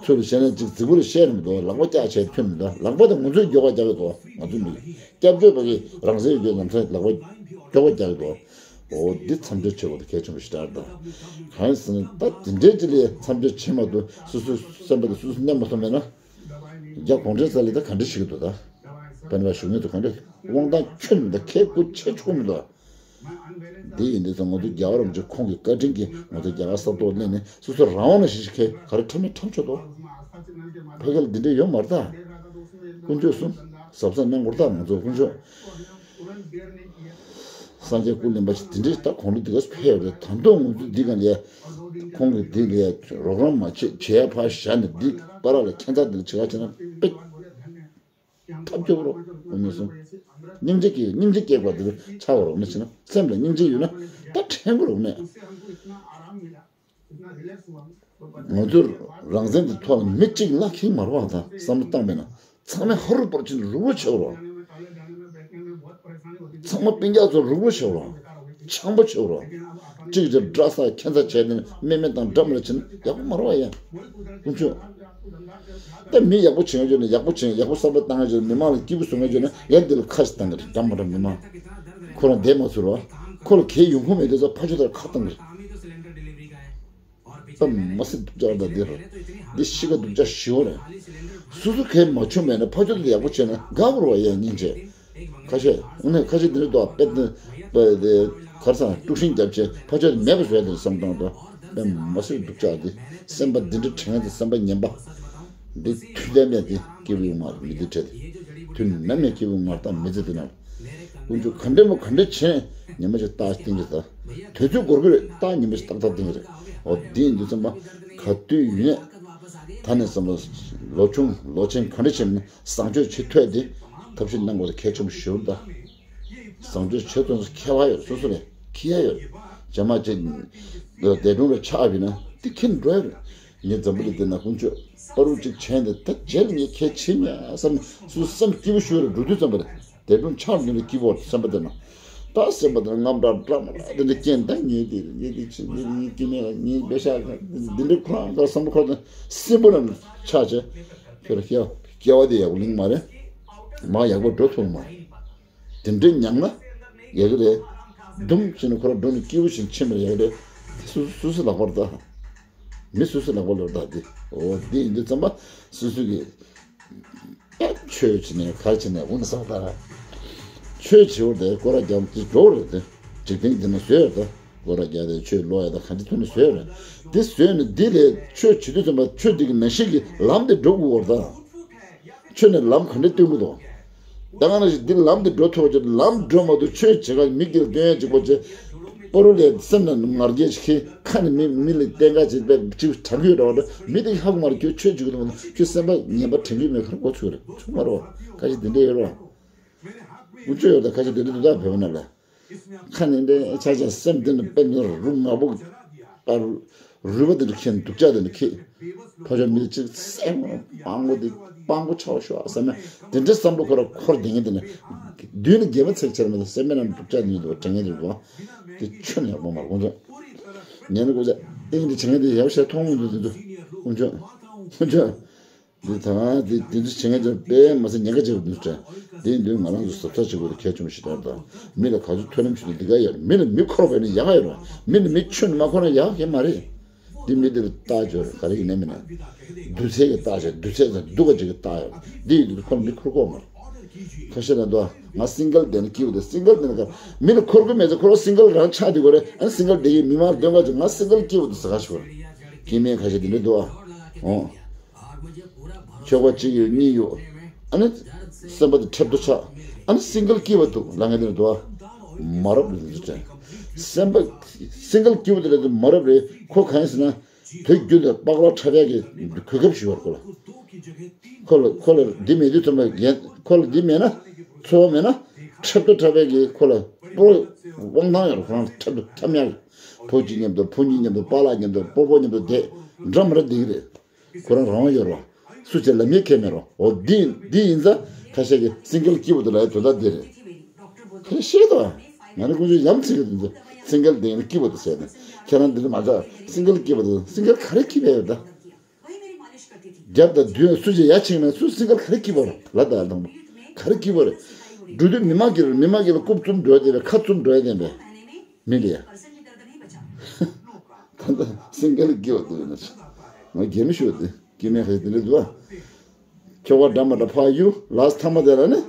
ཚུལ་དུ་བཤད་ན་ཅིག་རྫིག་པོ་རེ་བཤད་རེད་མི་འདུག་ལག་པ་བཀྱག་བྱས་ཐོན་མི་འདུག་ལག་པ་དང་ང་ཚོས་མགྱོགས་པ་རྒྱག་གི་འདུག་ང་ཚོ་མི་སྐྱབས་བཅོལ་བ་གིས་རང་བཙན་ཡོད་རྒྱུ་ལམ་སང་ལག་པ་མགྱོགས་པ་རྒྱག་གི་འདུག་འོ་འདི་མཚམས་འཇོག་བྱེད་དགོས་དེ་གལ་ཆེན་པོ་ཞིག་རེད་ད། གང་ཡིན་ཟེར་ན་ད་དེ་འདྲའི་ཅི་ལས་མཚམས་འཇོག་བྱེད་མ་ཐུབ་སོ་སོའི་སེམས་པ་དང་སོ་སོ་མནན་མ་ཐུབ་མེད་ན། རྒྱ་གུང་ཁྲན་ས་ལས་ད་ག་འདྲ་བྱེད་ཀྱི་འདུག་ད། དཔལ་འབར་ཞུ་ངེས་འདུག་ག་འདྲ་དབང་ཐང་ཁྱོན་མི་འདུག་ཁས་ཁུར་ཆེ་ཆོག་མི་འདུག་འདི་ཡིན་དུས་ཙང་ང་ཚོ་རྒྱལ་བ་རིན་པོ་ཆེ་ཁོང་གི་བཀའ་དྲིན་གྱིས་ང་ཚོ་རྒྱལ་ཁབ་ས་ཐོག་སླེབས་ནས་སོ་སོ་རང་དབང་ལ་གཞི་ཞིག་ཁེལ་ག་རེ་ཁྲབ་མེད་ཁྲབ་ཆོག་ཏོ། ཕ་གི་ལ་འདི་འདྲས་ཡོད་མ་རེད་ད། དཀོན་མཆོག་གསུམ་གཟབ་གཟབ་གནང་དགོས་རེད་ད་ང་ཚོ་དཀོན་མཆོག་སངས་རྒྱས་སྐུ་ལེན་པ་ཞིག་འདི་འདྲས་ད་གོང་ལུགས་འདི་ག་ཕེབས་རེད་ད་དུང་ང་ཚོ་འདི་ག་ལས་ཁོང་གི་འདི་ལས་རོགས་རམ་མ་བྱེད་བྱས་ཕར་བཞག་ནས་འདི་བར་ལ་ཁྱད་མཚར་འདི་ལ་བྱེད་ག་བྱེད་ན་དཔེ། ཐབས་སྐྱོ་པོ་རོ། དངོས་གནས་སོང་། སྙིང་རྗེ་སྐྱེ་སྙིང་རྗེ་སྐྱེ་དགོས་དེ་ཆགས་པ་རོ་ནས་ཕྱིན་ན་སེམས་ལ་སྙིང་རྗེ་ཡོད་ན་ད་ཕྲན་བུ་རོ་ནས། ང་ཚོ་རང་བཙན་གྱི་ཐོག་ལ་མི་གཅིག་ལ་ཁེལ་མ་རོ་བ་དང་བསམ་བློ་བཏང་མེད་ན་ཚང་མས་ཧ་རུ་པར་ཕྱིན་རུ་བོ་ཆེ་རོ། ཚང་མ་སྤུན་ཀྱག་ཚོ་རུ་བོ་ཆེ་རོ། ཆང་པོ་ཆེ་རོ། གཅིག་གིས་དགྲ་ས་ཁྱད་མཚར་བྱས་ནས་དམན་དམན་དང་འདྲ་མི་འདྲ་བྱས་ན་ཡག་པོ་མ་རེད་བ་ཡ། དཀོན་མཆོག་ད་མི་ཡག་པོ་བྱེད་ཡོང་ན་ཡག་པོ་བྱེད་ཡག་པོ་བསམ་པ་བཏང་ཡོང་ན་མི་མང་ལ་སྐྱིད་པོ་བཟོ་ཡོང་ན་ཡང་འདི་ལ་ཁ་ཞིག་བཏང་གི་རེད་འདྲ་མི་འདྲ་མི་མང་ཁོ་རང་བསྡད་མ་ཚུར་བ་ཁོ་ལ་གལ་ཡོང་ཁུངས་མེད་དུས་ཙམ་ཕ་ཆོས་དར་ཁ་བཏང་གི་རེད། ད་མ་སྲིད་སྡུག་ཅག་ད་འདི་རེད། འདི་ཤི་ཁ་སྡུག་ཅག་ཞི་བ་རེད། སོ་སོ་གལ་མ་བྱུང་མེད་ན་ཕ་ཆོས་དར་ཡག་པོ་བྱས་ན་དགའ་བོར་བ་ཡ་སྙིང་རྗེ། ཁ་ཤས་དངོས་གནས་ཁ་ཤས་འདི་འདྲ་འདུག་ཨ། དཔེ་དེ་དཔེ་དེ་གར་སང་དཀྲུག་ཤིང་རྒྱབ་བྱས་ཕ་ཆོས་དེ་མེད་པ་བཟོས་དེ་བསམ་སྟངས་དང་དཔེ་མ་སྲིད་སྡུག་ཅག་དེ་སེམས་པ་འདི་འདྲ་དྲན་དེ་སེམས་པ་ངན་པ་འདི་ཐུགས་དམ་ཡ་དེ་སྐྱེ་བོ་ཡོང་མ་རེད་མི་འདི་བྲལ་ཏེ་ དུས་ནམ་ཡང་སྐྱིད་པོ་མ་རེད། ད་མི་ཚེ་འདི་ནང་དཀོན་མཆོག་ག་འདྲ་མོ་ག་འདྲ་བྱས་ཉི་མ་ཞིག་རྟགས་བསྟན་གྱི་ད་དུས་ཚོད་འགོར་གི་རེད། རྟགས་ཉི་མ་ཞིག་ཏག་ཏག་བསྟན་གྱི་རེད། འོ་འདི་ཡིན་དུས་ཙམ་པ་ག་དུས་ཡིན་ནས་ད་ནས་བསམ་པ་ལོ་ཆུང་ལོ་ཆེན་ག་འདྲ་བྱས་ནས་བཟང་སྤྱོད་བྱེད་ཐུབ་དེ་ཐབས་ཤེས་གནང་དགོས་ད་གལ་ཆེན་པོ་ཞེ་པོ་ད། བཟང་སྤྱོད་བྱེད་ཐུབ་ན་ཁྱད་པར་ཡོད། སོ་སོ་རེད་ཁྱི་ཡ་ཡོད། རྗེས་མ་ཅིག་འདས་གྲོངས་རེ་ཆགས་པ་ཡིན་ན་དེ་ཁྱི་འགྲོ་ཡ་རེད། ངས་འཛམ་བུ་གླིང་འདི་ན་དཀོན་མཆོག་པ་རུ་གཅིག་བྱས་འདི་ད་རྗེས་ལ་ངས་ཁྱེད་ཆེ་མེད་བསམ་སུ་སེམས་སྐྱིད་པོ་ཞུ་རེ་འགྲོ་དུས་ཙམ་པ་རེད། འདས་གྲོངས་ཆགས་འདི་ལ་སྐྱིད་པོ་སེམས་པ་འདི་ན་ད་སེམས་པ་འདི་ན་རྔམ་དྲག་འདྲ་མ་འདྲ་འདི་འདྲ་རྐྱེན་ད་ངས་འདི་ངས་འདི་ཆེ་ངས་འདི་སྐྱིད་མེད་ངས་འབད་ཤག་འདི་འདྲ་ཁོ་རང་ག་བསམ་བློ་ཁོ་ད་སེམས་པ་ལ་ཆགས་བྱས་ཁྱོད་ལ་སྐྱེ་བ་སྐྱེ་བ་འདི་ཡག་པོ་གླེང་མ་རེད། མ་ཡག་པོ་འགྲོ་ཐུབ་མ་རེད། དེ་འདྲའི་ཉམས་ན་ཡག་གི་རེད། དུམ་བྱས་ནས་ཁོ་རང་འགྲོ་ནས་སྐྱིད་པོ་ཞིག་ཕྱིན་པར་ཡག་གི་རེད། དེ་སུ་སུ་སུ་ལག་པར་ད། མི་སུ་སུ་ལག་པར་ལོར་ད་དེ། འོ་དེ་ཡིན་དུས་ཙམ་པ་སུ་སུ་གི་ཨ་ཆོས་བྱེད་ནས་ག་བྱེད་ནས་འོ་ན་བསམ་ད། ཆོས་བྱེད་འོ་དེ་སྐོར་ར་རྒྱབ་དེ་འགྲོ་རེད་དེ། འཇིག་རྟེན་འདི་ན་བཟོས་ཡོད་ད། སྐོར་ར་རྒྱབ་དེ་ཆོས་ལོ་ཡ་ད་ག་འདྲ་ཐོན་ནས་བཟོས་ཡོད་རེད། དེ་བཟོས་ནས་འདི་ལས་ཆོས་བྱེད་དུས་ཙམ་པ་ཆོས་འདི་གི་ནང་བཞིན་གི་ལམ་དེ་འགྲོ་དགོས་བར་ད། ཆོས་ནས་ལམ་ག་འདྲ་སྟོན་གྱི་འདུག་ད་ག་ནང་བཞིན་འདི་ལམ་དུ་འགྲོ་ཐུབ་ཀྱི་ལམ་འགྲོ་མ་ཐུབ་ཆོས་བྱེད་ཀ་མི་སྒེར་སྟོན་ཡ་གཅིག་པ་བྱས། པོ་རུ་ལས་སེམས་ནང་ངར་སྐད་ཅིག་ཁྱེད་ཁ་ནས་མི་མི་ལ་བསྟན་ཀ་ཅིག་པས་ཅིག་དྲན་གྱི་འདུག་མི་དེ་ཧ་གོ་མ་རེད། ཁྱོད་ཆོས་བྱེད་ཀྱི་འདུག་མ་ཁྱོད་སེམས་པ་ངན་པ་དྲན་གྱི་མེད་ཁར་གོ་ཚུགས་རེད་ཚུགས་མ་རེད་བ། ཁ་ཅིག་དེ་འདྲ་ཡོད་རེད་བ། དཀོན་མཆོག་ཡོད་ད་ཁ་ཅིག་དེ་འདྲ་འདུག་ད་བོད་པ་ནང་ལ། ཁ་ནས་འདྲེ་ཆ་ཆ་སེམས་འདི་ནི་དཔེ་ནི་རུ་ང་པོ་ཨ་རུ་རུས་པ་འདི་འདྲ་ཁྱེད་སྡུག་ཅག་འདི་འདྲ་ཁྱེད་ཕོ་ཆོ་མི་གཅིག་སེམས་སྤང་པོ་འདི་སྤང་པོ་ཆགས་ཤོག་བསམ་ན་དེ་འདྲའི་བསམ་བློ་ཁོ་ར་འཁོར་བསྡད་མཁན་དེ་ནི་མདུན་ནི་རྒྱལ་པོ་ཚེགས་ཆེར་མེད་ལ་སེམས་པའི་ནང་སྡུག་ཅག་འདི་འདུག་དྲན་མཁན་དེ་འདུག་དེ་ཁྱོན་ནས་ཡག་པོ་མ་རེད་དཀོན་མཆོག་ཉན་ནི་དཀོན་མཆོག་ཏིང་འདི་བྱེད་མཁན་དེ་ཡག་ཤོས་མཐོང་མི་འདུག་དེ་འདུག་དཀོན་མཆོག་དཀོན་མཆོག་འདི་ད་ང་འདི་འདི་འདི་བྱེད་མཁན་ཚོ་དཔེ་མ་ཟད་ཉེན་ཁ་ཆེ་བ་འདུག་དྲན། འདི་འདི་ང་རང་ཚོ་གཟབ་གཟབ་བྱེད་དགོས་དེ་གལ་ཆེན་པོ་ཞིག་རེད་ད། མི་ལ་ག་ཚོད་མཐུན་ལམ་ཞིག་འདི་ག་ཡོད་མི་ལ་མི་འཁོར་བས་ནི་ཡག་ཡོད་ར་མི་ལ་མི་ཆུན་མ་འཁོར་ན་ཡག་གི་མ་རེད། འདི་མི་འདི་ལ་ལྟ་སྦྱོར་ག་རེ་ཡིན་ནའི་མིན་ན། དུས་ཚོད་ཀྱི་ལྟ་སྦྱོར་དུས་ཚོད་དང་སྡུག་ག་ཅིག་གི་ལྟ་ཡོད་འདི་ཡིན་དུས་ཁོ་ལ་མི་འཁོར་གོ་མ་རེད། ཁ་ཤས་ལ་འདུག་ང་སིང་གལ་བསྡད་ན་སྐྱིད་པོ་འདུག་སིང་གལ་བསྡད་ན་ག་མི་ལ་འཁོར་གི་མེད་ཚེ་ཁོ་རང་སིང་གལ་རང་ཆགས་བསྡད་དགོས་རེད། ཨ་ནི་སིང་གལ་བསྡད་ཀྱི་མི་མང་ལ་སྟོན་ག་ཅིག་ང་སིང་གལ་སྐྱིད་པོ་འདུག་ཟེར་ག་ཞིག་གོ་རེད། སྐྱེ་དམན་ཁ་ཤས་འདི་འདྲ་འདུག་ཨ། འོ། ཁྱོ་ག་གཅིག་ཡོད་གཉིས་ཡོད། ཨ་ནི། སེམས་པ་དེ་འཁྲབ་ཏུ་ཆགས། ཨ་ནི་སིང་གལ་སྐྱིད་པ་འདུག་ལ་ངས་དེ་འདུག་ཨ། མ་རབས་རེད་འདི་ཚོ་དྲན། སེམས་པ། སིང་གལ་སྐྱིད་པ་དེ་ལ་དེ་མ་རབས་རེད། ཁོ་གང་ཡིན་ཟེར་ན། དུས་རྒྱུན་དུ་པགས་ལག་འཁྲབ་ཡག་གི་གོ་སྐབས་ཞིག་ཡོད་རེད་ཁོ་ལ། ཁོ་ལ་ཁོ་ལ་འདི་མེད་དུས་ཙམ་པ་ཡན་ཁོ་ལ་འདི་མེད་ན། འཚོ་བ་མེད་ན། འཁྲབ་ཏུ་འཁྲབ་ཡག་གི་ཁོ་ལ་པོ། དབང་ཐང་ཡོད་རེད་ཁོ་རང་འཁྲབ་ཏུ་འཁྲབ་ཡག་གི། བུ་གཅིག་མཉམ་དུ་བུ་གཉིས་མཉམ་དུ་པཱ་ལགས་མཉམ་དུ་སྤོ་བོ་མཉམ་དུ་བསྡད་འདྲ་མི་འདྲ་བསྡད་ཀྱི་རེད། ཁོ་རང་རང་དབང་ཡོད་རེད་བ། སུ་བྱས་ལ་མི་ཁེལ་མེད་རོ། འོ་འདི་འདི་ཡིན་ཙང་ཁ་ཤས་ཀྱིས་སིང་གལ་སྐྱིད་པོ་དེ་ལ་ཡ་དོན་དག་འདི་རེད། ཁ་ཤས་ཤེས་དོ། ང་ནི་ཀུན་སྤྱོད་ཡམ་ཚིག་གི་འདུག་སིང་གལ་འདི་ཡིན་སྐྱིད་པོ་དེ་བྱས་ནས་ཁྱེད་རང་འདི་འདྲ་མ་ཆགས་སིང་གལ་སྐྱིད་པོ་དེ་སིང་གལ་ག་རེ་སྐྱིད་པ་ཡོད་ད། རྒྱབ་དང་མདུན་སུ་བྱས་ཡ་ཆིང་ན་སུ་སིང་གལ་ག་རེ་སྐྱིད་པ་རོ་ལ་ད་ལ་དང་པོ་ག་རེ་སྐྱིད་པ་རེད། འགྲོ་དུས་མི་མང་གི་མི་མང་གི་ལ་རྐུབ་བཙུམ་འགྲོ་ཡ་དེ་བས་ཁ་བཙུམ་འགྲོ་ཡ་དེ་བས། མི་ལ་ཡ། ད་ལྟ་སེང་གེ་ལ་སྐྱེ་བ་དེ་ཡིན་ན་ང་རྒན་མི་ཤོར་ཏེ་སྐྱེ་མེད་ཁ་ཤས་དེ་འདྲ་འདུག་ཨ། ཁྱོ་ག་འདྲ་མ་འདྲ་ཕ་ཡུ་ལགས་ཐ་མ་དེ་ལ་ནི་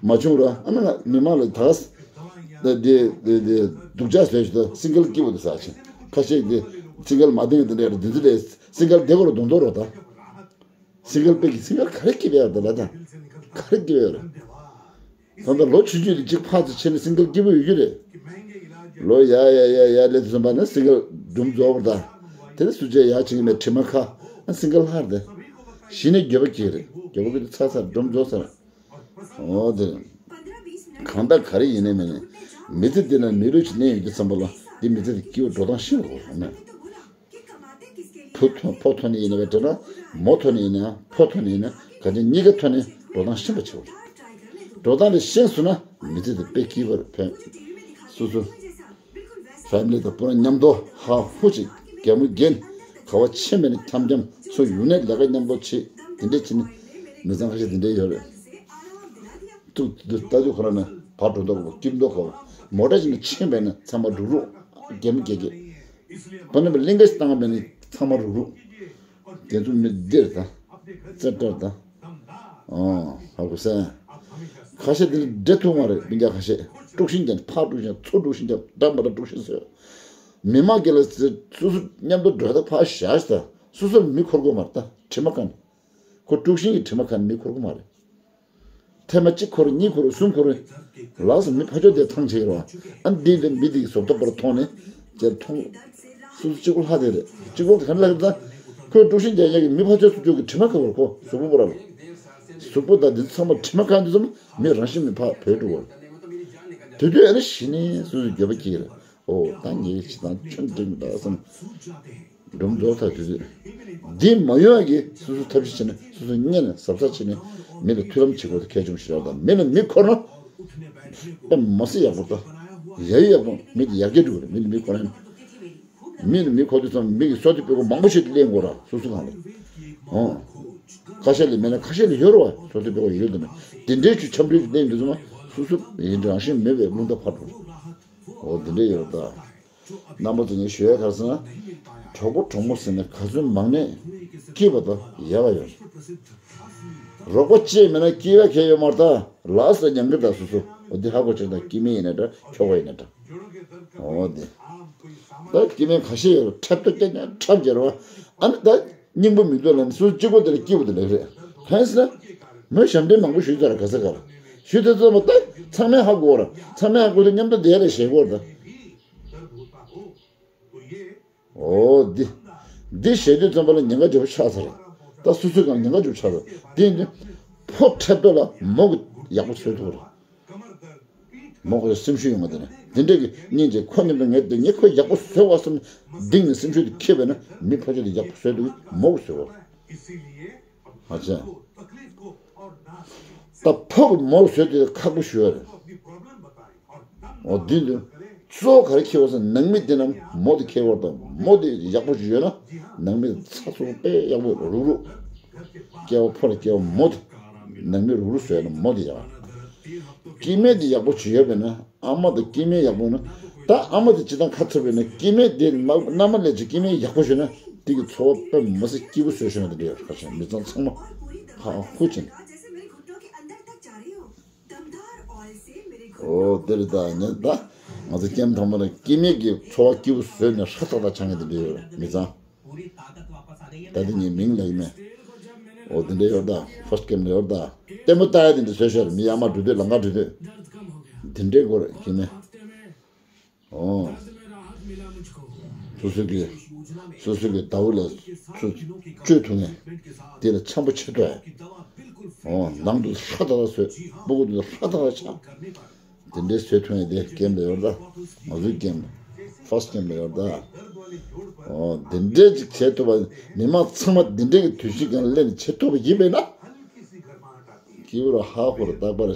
མ་བྱུང་ར་ཨ་ནི་ང་མི་མང་ལ་ད་དེ་དེ་དེ་སྡུག་ཅག་བཟོས་ཤིག་ད་སེང་གེ་ལ་སྐྱེ་བ་དེ་ཟ་ཆེ་ཁ་ཤས་དེ་སེང་གེ་ལ་མ་བསྟེན་དེ་འདྲ་ར་དེ་ཚོ་ལས་སེང་གེ་ལ་བདེ་གོ་ར་གདོང་གདོང་རོ་ད། སིང་གལ་དཔེ་གི་སིང་གལ་ག་རེ་སྐྱིད་པ་ཡོད་རེད་ལ་ད། ག་རེ་སྐྱིད་པ་ཡོད་རེད། ད་ལྟ་ལོ་ཆུང་ཆུང་དེ་གཅིག་ཕར་ཚུར་ཕྱིན་ནས་སིང་གལ་སྐྱིད་པོ་ཡོད་རྒྱུ་རེད། ལོ་ཡ་ཡ་ཡ་ཡ་སླེབས་ཟིན་པ་ན་སིང་གལ་སྒྲུང་རྫོགས་པ་རེད་ད། དེ་ནས་སུ་ཆ་ཡ་ཆིང་མེད་དྲི་མ་ཁ་ན་སིང་གལ་ལྷག་རེད། གཞི་ནས་འགྱོད་པ་སྐྱེ་རེད་འགྱོད་པ་སྐྱེ་དུས་ཚར་ཚར་སྒྲུང་རྫོགས་ཚར། འོ་དེ། གང་ལྟར་ག་རེ་ཡིན་ནའི་མིན་ནའི། མི་ཚེ་འདི་ན་མི་རབས་ཤིག་གནས་ཡོང་དུས་ཙམ་པ་ལ་འདི་མི་ཚེ་འདི་སྐྱིད་པོ་འགྲོ་སྟངས་ཤེས་དགོས་ཨ་ནི། བུ་ཐོན་ཕོ་ཐོན་ནས་ཡིན་ན་བས་དྲན་ན་མོ་ཐོན་ནས་ཡིན་ན་ཕོ་ཐོན་ནས་ཡིན་ན་ག་ཅི་གཉིས་ཀ་ཐོན་ནས་འགྲོ་སྟངས་ཤེས་པ་བྱེད་དགོས། འགྲོ་སྟངས་དེ་ཤེས་སོང་ན་མི་ཚེ་འདི་དཔེ་སྐྱིད་པ་རེད་ཕན། སོ་སོ། ཕེ་མི་ལི་དང་སྤུན་མཉམ་དུ་ཧ་ཧུ་ཅིག་གད་མོ་བརྒྱབ་ག་བ་ཆེ་མེད་ནས་འཁྱམ་འཁྱམ་ཚོ་ཡུལ་ནས་ལས་ཀ་མཉམ་དུ་བྱེད་དེ་འདྲས་བྱེད་ནས་མི་ཚང་ཁ་ཤས་དེ་འདྲས་ཡོད་རེད། ཏུག་ཏུག་ལྟ་དུས་ཁོ་རང་ནི་བར་འགྲོ་མདོག་གོ་སྐྱིད་མདོག་གོ་མོ་ཊ་ཞིག་ནི་ཆེན་པས་ནི་ཚང་མ་རུག་རུག་གད་མོ་བརྒྱབ་གད། སྤུན་མཉམ་གླིང་ག་ཞིག་བཏང་བས་ནི་ཚང་མ་རུག་རུག་དེ་ཚོ་མི་འདིར་དང་། རྩེ་སྤྲར་དང་། ཨོ། ཧ་གོ་སོང་། ཁ་ཤས་དེ་འདྲ་འདྲེ་ཐུག་མ་རེད་སྤུན་ཀྱག་ཁ་ཤས། དཀྲུག་ཤིང་རྒྱབ་ཕར་དཀྲུག་ཤིང་ཚུར་དཀྲུག་ཤིང་རྒྱབ་འདྲ་མ་འདྲ་དཀྲུག་ཤིང་བཟོས། མི་མང་གི་ལ་སོ་སོ་མཉམ་དུ་འགྲོ་ད་ཕར་བཞག་ད་སོ་སོར་མི་འཁོར་གོ་མ་རེད་ད་དྲི་མ་ཁ་ནས། ཁོ་དཀྲུག་ཤིང་གི་དྲི་མ་ཁ་ནས་མི་འཁོར་གོ་མ་རེད། ཐེངས་མ་གཅིག་འཁོར་གཉིས་འཁོར་གསུམ་འཁོར། ལགས་སོ། མི་ཕར་ཕྱོགས་དེ་ཐང་ཆད་རོ། ཨ་འདི་འདི་མི་འདི་གི་བཟོ་ལྟ་བར་མཐོང་ནས་ཅེར་མཐོང་། སོ་སོ་གཅིག་པོ་ལྷག་དེ་རེད། གཅིག་པོ་ག་ལ་རེད་ད། ཁོས་དཀྲུག་ཤིང་རྒྱག་ཡག་གི་མི་ཕར་ཕྱོགས་སུ་ཕྱོགས་ཀྱི་དྲི་མ་ཁ་བར་གོ་གཟུགས་པོ་པོ་ར་ལ། གཟུགས་པོ་དང་འདི་ཚང་མ་དྲི་མ་ཁ་འདི་ཚང་མ་མི་རང་བཞིན་མི་ཕར་བུད་འགྲོ་བར། དེ་དུས་ཨ་ནི་གཞི་ནས་སོ་སོའི་འགྱོད་པ་སྐྱེས་རེད། ཨོ་ད་ངས་ཅི་དང་ཆུན་འགྲིག་མི་འདུག་བསམ། འགྲོ་མདོར་ཐག་དུས་ཚོད། འདི་མ་ཡོང་ཡ་གི་སོ་སོ་ཐབས་ཤེས་བྱས་ནས་སོ་སོ་སྔོན་ནས་གཟབ་གཟབ་བྱས་ནས་མི་ལ་མཐུན་ལམ་བྱེད་དགོས་དེ་གལ་ཆེན་པོ་ཞིག་རེད། ད་མི་ལ་མི་འཁོར་ན་ཨེ་མ་སྲིད་ཡག་པོ། ད་ཡ་ཡི་ཡག་པོ་མི་དེ་ཡར་རྒྱས་འགྲོ་གི་རེད། མི་ལ་མི་འཁོར་ན་མི་ལ་མི་འཁོར་དུས་ཙམ་མི་གི་བསོད་བདེ་དཔེ་ཁོ་མང་པོ་ཞིག་ལེན་དགོས་ར་སོ་སོ་གང་ལ། ཨོ། ཁ་ཤས་ལ་མེད་ན་ཁ་ཤས་ལ་ཡོད་ར་བ་བསོད་བདེ་དཔེ་ཁོ་ཡོད་དུ་མེད་དེ་འདྲའི་ཆུ་འཁྱམ་རིགས་ལེན་དུས་ཙམ་སོ་སོ་ཡིན་རང་བཞིན་མེད་པའི་རླུང་རྟ་འཕར་འགྲོ། ཨོ་དེ་འདྲ་ཡོད་ར་ད། རྣམ་པ་ཚོ་ངས་ཞུ་ཡ་ག་རེ་ཟེར་ན། གྲོགས་པོ་གྲོགས་མོ་ཟེར་ན་ག་ཚོད་མང་ནས་སྐྱིད་པ་དང་ཡག་པ་ཡོད། རོགས་པ་གཅིག་མེད་ན་སྐྱིད་པ་གང་ཡོད་མ་རེད་ད། ལགས་སོ་མྱང་གི་ད་སོ་སོ། འོ་འདི་ཧ་གོ་ཆེ་ད་སྐྱིད་མེད་ཡིན་ན་འདྲ་ཁྱོ་ག་ཡིན་ན་འདྲ། འོ་འདི། ད་སྐྱིད་མེད་ཁ་ཤས་ཡོད་ར་འཁྲབ་ཏུ་སྐྱ་ཉག་འཁྲབ་རྒྱལ་བ། ཨ་ནི་ད་སྙིང་པོ་མི་འདུག་ལ་ནི་སོ་སོ་གཅིག་པོ་དེ་ལ་སྐྱིད་པོ་དེ་ལ་རེད། གང་ཡིན་ཟེར་ན། མོས་ཞབས་འདྲེན་མང་པོ་ཞུས་ཚར་ག་ས་ག་ལ། ཞུས་དེ་ཚོ་མ་ད་ཚང་མས་ཧ་གོ་ར་ཚང་མས་ཧ་གོ་དུས་མཉམ་དུ་བསྡད་རེ་བྱེད་དགོས་ར་ད། འོ་འདི། འདི་བཤད་དུས་ཙམ་པ་ལ་ཉེན་ཁ་ལྗིད་པོ་ཆགས་ཚར། ད་སོ་སོའི་སྒང་ཉེན་ཁ་ལྗིད་པོ་ཆགས་ཚར། དེ་ཡིན་དུས། ཕོ་འཁྲབ་སྟོད་ལ་མོ་གི་ཡག་པོ་བཟོས་ཐུབ་རེད། མོ་གི་སེམས་ཤུགས་ཡོང་བ་དེ་ནས་དེ་འདྲ་གི་སྙིང་རྗེ་ཁོ་མཉམ་དུ་ངས་དེ་ངས་ཁོ་ཡག་པོ་བཟོས་བ་བསམ་གདིང་ནས་སེམས་ཤུགས་དེ་ཁེབས་པས་ན་མི་ཕོ་ཁྱོད་དེ་ཡག་པོ་བཟོས་འདུག་མོ་གི་བཟོས་བ། ཨ་ཅེ། ད་ཕོ་གི་མོ་བཟོས་དེ་ཁག་པོ་ཞུ་བ་རེད། འོ་འདི་འདི། གཙོ་བོ་ག་རེ་ཁེལ་བ་ཟེར་ན་ནང་མི་དེ་རྣམས་མོ་དེ་ཁེལ་བ་དང་མོ་དེ་ཡག་པོ་ཞིག་ཡོད་ན་ནང་མི་ཚ་ཚུགས་དཔེ་ཡག་པོ་རུག་རུག་སྐྱེ་བ་ཕོ་ལ་སྐྱེ་བ་མོ་དེ། ནང་མི་རུག་རུག་བཟོས་ན་མོ་དེ་ཡག་སྐྱེ་དམན་དེ་ཡག་པོ་ཞིག་ཡོད་པས་ན་ཨ་མ་དང་སྐྱེ་དམན་ཡག་པོ་ན། ད་ཨ་མ་དེ་སྤྱི་བཏང་ཁ་ཚུར་བས་ན་སྐྱེ་དམན་དེ་མ་མནའ་མ་ལས་ཀྱི་སྐྱེ་དམན་ཡག་པོ་ཞིག་ན་དེ་གི་འཚོ་བ་དཔེ་མ་སྲིད་སྐྱིད་པོ་བཟོས་ཤེས་ན་དེ་འདྲ་ཡོད་ཁ་ཆེ་མི་ཚང་ཚང་མ་ཧ་ཧུ་ཅན། འོ་དེ་རེད་ད་ཉན་ད། ང་ཚོ་སྐྱེམས་ཐང་མ་ལ་སྐྱེ་དམན་གྱི་འཚོ་བ་སྐྱིད་པོ་བཟོས་ནས་ཧྲ་ཐག་ཐག་ཆགས་ངེས་དེ་འདྲ་ཡོད་མི་ཚང་། ད་དེ་ངའི་མིང་ལ་ཡིན་མེད། འོ་དེ་འདྲ་ཡོད་ད། ཧྥ་སི་ཊི་སྐྱེམས་ལ་ཡོད་ད། ལྟད་མོ་ལྟ་ཡ་དེ་འདྲ་བཟོས་ཤོར་མི་ཡར་མར་འགྲོ་དུས་ལམ་ཁ་འགྲོ་དུས། དེ་འདྲའི་སྐོར་སྐྱེ་དམན། འོ། སོ་སོ་གི། སོ་སོ་གི་ཟླ་བོ་ལ། སོ། བཅོས་ཐུབ་ངེས། དེ་ལ་འཆམ་པོ་ཆེ་ཏོ་ཡ། འོ་ནང་དུ་ཧྲ་ཐག་ཐག་བཟོས། སྤུ་གུ་དུ་ཧྲ་ཐག་ཐག་ཆགས། དེ་འདྲའི་བཟོས་ཐུབ་ཡ་དེ་སྐྱེམས་ལ་ཡོད་ད། ང་ཚོའི་སྐྱེམས་ལ། ཧྥ་སི་ཊི་སྐྱེམས་ལ་ཡོད་ད། འོ་དེ་འདྲའི་ཅིག་བྱེད་ཐུབ་པ། མི་མང་ཚང་མ་དེ་འདྲའི་གི་དུས་ཚོད་སྒང་སླེབས་ནས་བྱེད་ཐུབ་པ་ཡིན་པས་ན། སྐྱིད་པོ་ར་ཧ་ཧུ་ར་རྟག་པར།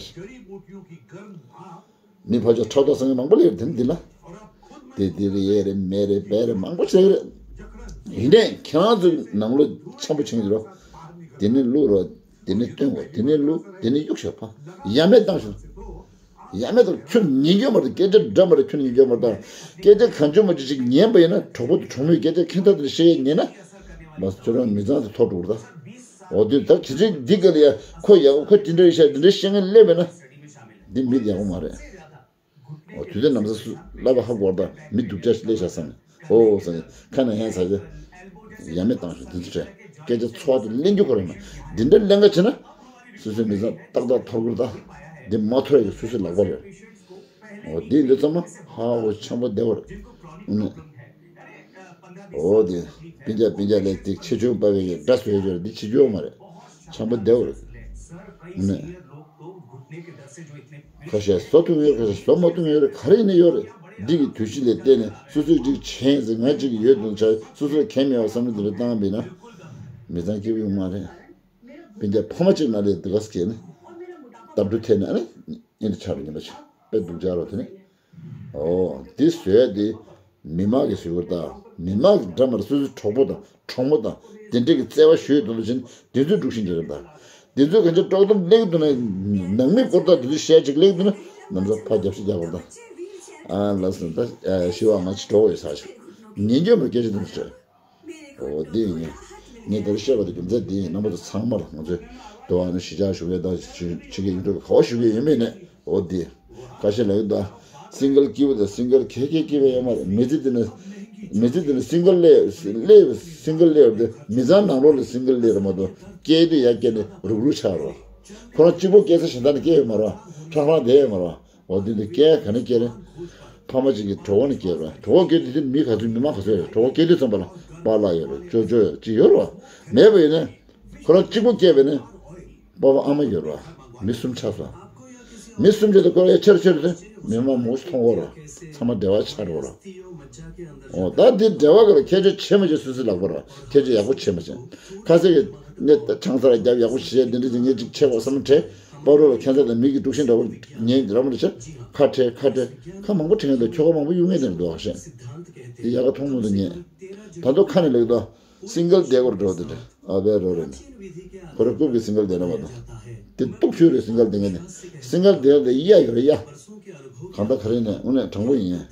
མི་ཕར་ཕྱོགས་ཕྲག་དོག་ཟེར་མཁན་མང་པོ་ལ་ཡོད་དེ་འདི་ལ། དེ་འདི་རེད་ཡེ་རེད་མེ་རེད་བེ་རེད་མང་པོ་ཞིག་རེད། ཡིན་ནའི་ཁྱེད་རང་ཚོའི་ནང་ལོ་འཆམ་པོ་བྱེད་ཀྱི་རོ། དེ་ནི་བླུག་རོ། དེ་ནི་བཏོན་རོ། དེ་ནི་བླུག་དེ་ནི་གཡུག་ཤོག་ཕ། ཡ་མེད་བཏང་ཤོག་ཡ་མེད་དང་ཁྱོད་ཉན་རྒྱུ་མ་རེད། སྐད་ཆ་འདྲ་མ་རེད། ཁྱོད་ཉན་རྒྱུ་མ་རེད། སྐད་ཆ་གང་བྱུང་མ་བྱུང་ཞིག་ཉན་པ་ཡིན་ན་གྲོགས་པོ་དང་གྲོགས་མོའི་སྐད་ཆ་ཁྱད་མཐའ་དེ་བཤད་ཉན་ན། མ་ཁྱོད་རང་མི་ཚང་དུ་ཐོག་འགྲོ་ར། འོ་དུས་ད་དེ་རིང་འདི་ག་ལ་ཡ་ཁོ་ཡག་ཁོ་དེ་འདྲ་ཡིན་ཤག་དེ་འདྲ་བཤད་མཁན་སླེབས་པས་ན། འདི་མི་ཡག་པོ་མ་རེད། འོ་དུས་དེ་ནམ་ས་སུ་ལབ་པ་ཧ་གོ་བར་ད་མི་སྡུག་ཅག་ཞིག་སླེབས་ཤག་བསམ་ནས་ཨོ་བསམ་ནས་ཁ་ནས་ཧན་ཟ་རྒྱུ། ཡ་མེད་བཏང་ཤོག་འདི་ཚོ་བྲལ་སྐད་ཆ་འཚོ་བ་དེ་གླེང་རྒྱུ་ཁོ་རེད་མ་འདི་འདྲ་གླེང་ག་བྱེད་ན། སོ་སོའི་མི་ཚང་ཏག་ཏག་ཐོར་གུར་ད། འདི་མ་ཐོར་ཡ་གི་སོ་སོའི་ལག་པ་རེད། འོ་དེ་འདི་ཚང་མ་ཧ་འོ་ཆང་པོ་བདེ་བོར། ཨུ་ནི། འོ་དེ། སྤུན་ཀྱག་སྤུན་ཀྱག་ལས་དེ་ཆེ་ཆུང་པ་བའི་དགྲ་བཟོས་ཡོད་འདི་ཆེ་ཆུང་མ་རེད། ཆང་པོ་བདེ་བོར། ཨུ་ནི། ཁ་ཤས་བཟོ་ཐུབ་ཡོད་ཁ་ཤས་བཟོ་མ་ཐུབ་ཡོད་རེད། ག་རེ་ཡིན་ནི་ཡོད་རེད། འདི་གི་དུས་ཚིགས་ལས་བལྟས་ནས་སོ་སོས་ཅིག་བྱས་ཟེར་ང་ཅིག་ཡོད་དུ་ཆ་སོ་སོར་གལ་མེད་པ་བསམ་བློ་འདི་འདྲ་བཏང་བས་ན། མི་ཚང་སྐྱིད་པོ་ཡོང་མ་རེད། སྤུན་ཀྱག་ཕ་མ་གཅིག་ན་ལས་འདི་ག་སྐྱེས་ནས། སྟབས་འགྲོ་ཐད་ནས་ཨ་ནི་གཉེན་དུ་ཆགས་པའི་ཉེན་པ་ཆེ་དཔེ་སྡུག་ཅག་རོ་དེ་ནི། ཨོ་འདི་བཟོས་དེ་མི་མང་གི་བཟོས་བར་དང་མི་མང་གི་འདྲ་མར་སོ་སོའི་གྲོགས་པོ་དང་གྲོགས་མོ་དང་དེ་འདྲས་ཀྱི་བརྩེ་བ་ཞུས་དོན་དུ་ཕྱིན་དེ་ཚོའི་སྒྲུག་ཤིང་གི་རེད་ད། དེ་ཚོས་གང་ཅི་དཀྲོག་གཏམ་གླེང་དུ་ན་ནང་མི་སྐོར་དང་དེ་ཚོའི་བཤད་ཅིག་གླེང་དུ་ན་ནམ་ས་ཕ་རྒྱབ་ཤི་རྒྱག་བར་དང་། ཨ་ལགས་སོ་ད་ཞི་བ་ང་ཅི་གྲོགས་ཡོད་ས་ཞིག་ཉན་རྒྱུ་མི་སྐད་ཆ་དེ་ཚོ་བྲལ། ཨོ་དེ་ཡིན། ངས་དེར་བཤད་པ་དེ་རྒྱུ་མཚན་དེ་ཡིན། རྣམ་པ་ཚོ་ཚང་མར་ང་ཚོས་དོ་བ་ནི་གཞིས་ཆགས་ཞུ་བའི་དང་ཕྱི་རྒྱལ་ཡུལ་གྲུ་ག་བ་ཞུ་གི་ཡོད་མེད་ནས་ཨོ་དེ། ཁ་ཤས་ལ་ཡོད་ད། སིང་གལ་སྐྱིད་པོ་དང་སིང་གལ་ཁེ་ཁེ་སྐྱིད་པོ་ཡོད་མ་རེད། མི་ཚེ་འདི་ནི། མི་ཚེ་འདི་ནི་སིང་གལ་ལས་ལས་སིང་གལ་ལས་ཡོད་དེ་མི་ཚང་ནང་ལོགས་ལ་སིང་གལ་ལས་རེད་མ་གཏོགས་སྐྱེས་དུས་ཡར་སྐྱེས་ནས་རུག་རུག་ཆགས་རོགས། ཁོ་རང་གཅིག་པོ་སྐྱེས་ས་གཞན་དག་ནས་སྐྱེས་ཡོད་མ་རེད་བ། ཁྲང་ཁྲང་བསྡད་ཡོད་མ་རེད་བ། འོ་དེ་འདི་སྐྱེ་ག་ནས་སྐྱེ་རེད། ཕ་མ་གཅིག་གི་གྲོད་ཁོག་ནས་སྐྱེ་རེད། གྲོད་ཁོག་སྐྱེ་དུས་དེ་མི་ག་ཚོད་མི་མང་ག་ཚོད་རེད། གྲོད་ཁོག་སྐྱེ་དུས་ཙམ་པ་ལ་པཱ་ལགས་ཡོད་རེད། ཅོ་ཅོ་ཡོད་ཅིག་ཡོད་རེད་བ། མེད་པ་ཡིན་ན་ཁོ་རང་གཅིག་པོ་སྐྱེས་པ་ཡིན་ན་པ་ཕ་ཨ་མ་ཡོད་རེད་བ། མི་གསུམ་ཆགས་སོང་། མི་གསུམ་ཆགས་དུས་ཁོ་རང་ཡ་ཆེར་ཆེར་དུས་མི་མང་མང་པོ་ཞིག་མཐོང་གི་ཡོད་རེད་བ། ཚང་མ་འབྲེལ་བ་ཆགས་འགྲོ་གི་ཡོད་རེད་བ། འོ་ད་འདི་འབྲེལ་བ་ག་ལ་ཁྱད་ཆོས་ཆེ་མ་ཆེ་སུ་སུ་ལག་པ་རེད་བ། ཁྱད་ཆོས་ཡག་པོ་ཆེ་མ་ཆེ། ཁ་སང་གི་ངས་ཆང་ས་ར་རྒྱབ་ཡག་པོ་བྱས་འདི་འདྲ་ཅིག་ངས་ཅིག་བྱེད་དགོས་བསམ་བློ་བྲལ། པ་རོ་ལ་ཁྱད་མཚར་དང་མི་གི་དཀྲུག་ཤིང་འདྲ་པོ་ཉན་ར་མ་རེད་ཆེ། ཁ་བྲལ་ཁ་བྲལ་ཁ་མང་པོ་བྲལ་ངེས་འདུག་ཁྱོ་ག་མང་པོ་གཡུག་ངེས་དེ་འདུག་ཤེས། དེ་ཡག་ག་མཐོང་མི་འདུག་ངས། ད་དུང་ཁ་ནས་ལེགས་དོ། སིང་གལ་བསྡད་སྐོར་འགྲོ་དེ་འདྲ་ཨ་བའི་རོ་རེད། ཁོ་རེ་རྐུབ་ཀྱི་སིང་གལ་བསྡད་ན་མ་དང་། དེ་སྟུག་ཤོས་རེད་སིང་གལ་བསྡད་ངེས་ནས། སིང་གལ་བསྡད་དེ་གཡའ་ཡོད་རེད་གཡའ། གང་ལྟར་ག་རེ་ནས་དངོས་གནས་དྲང་པོ་ཡིན།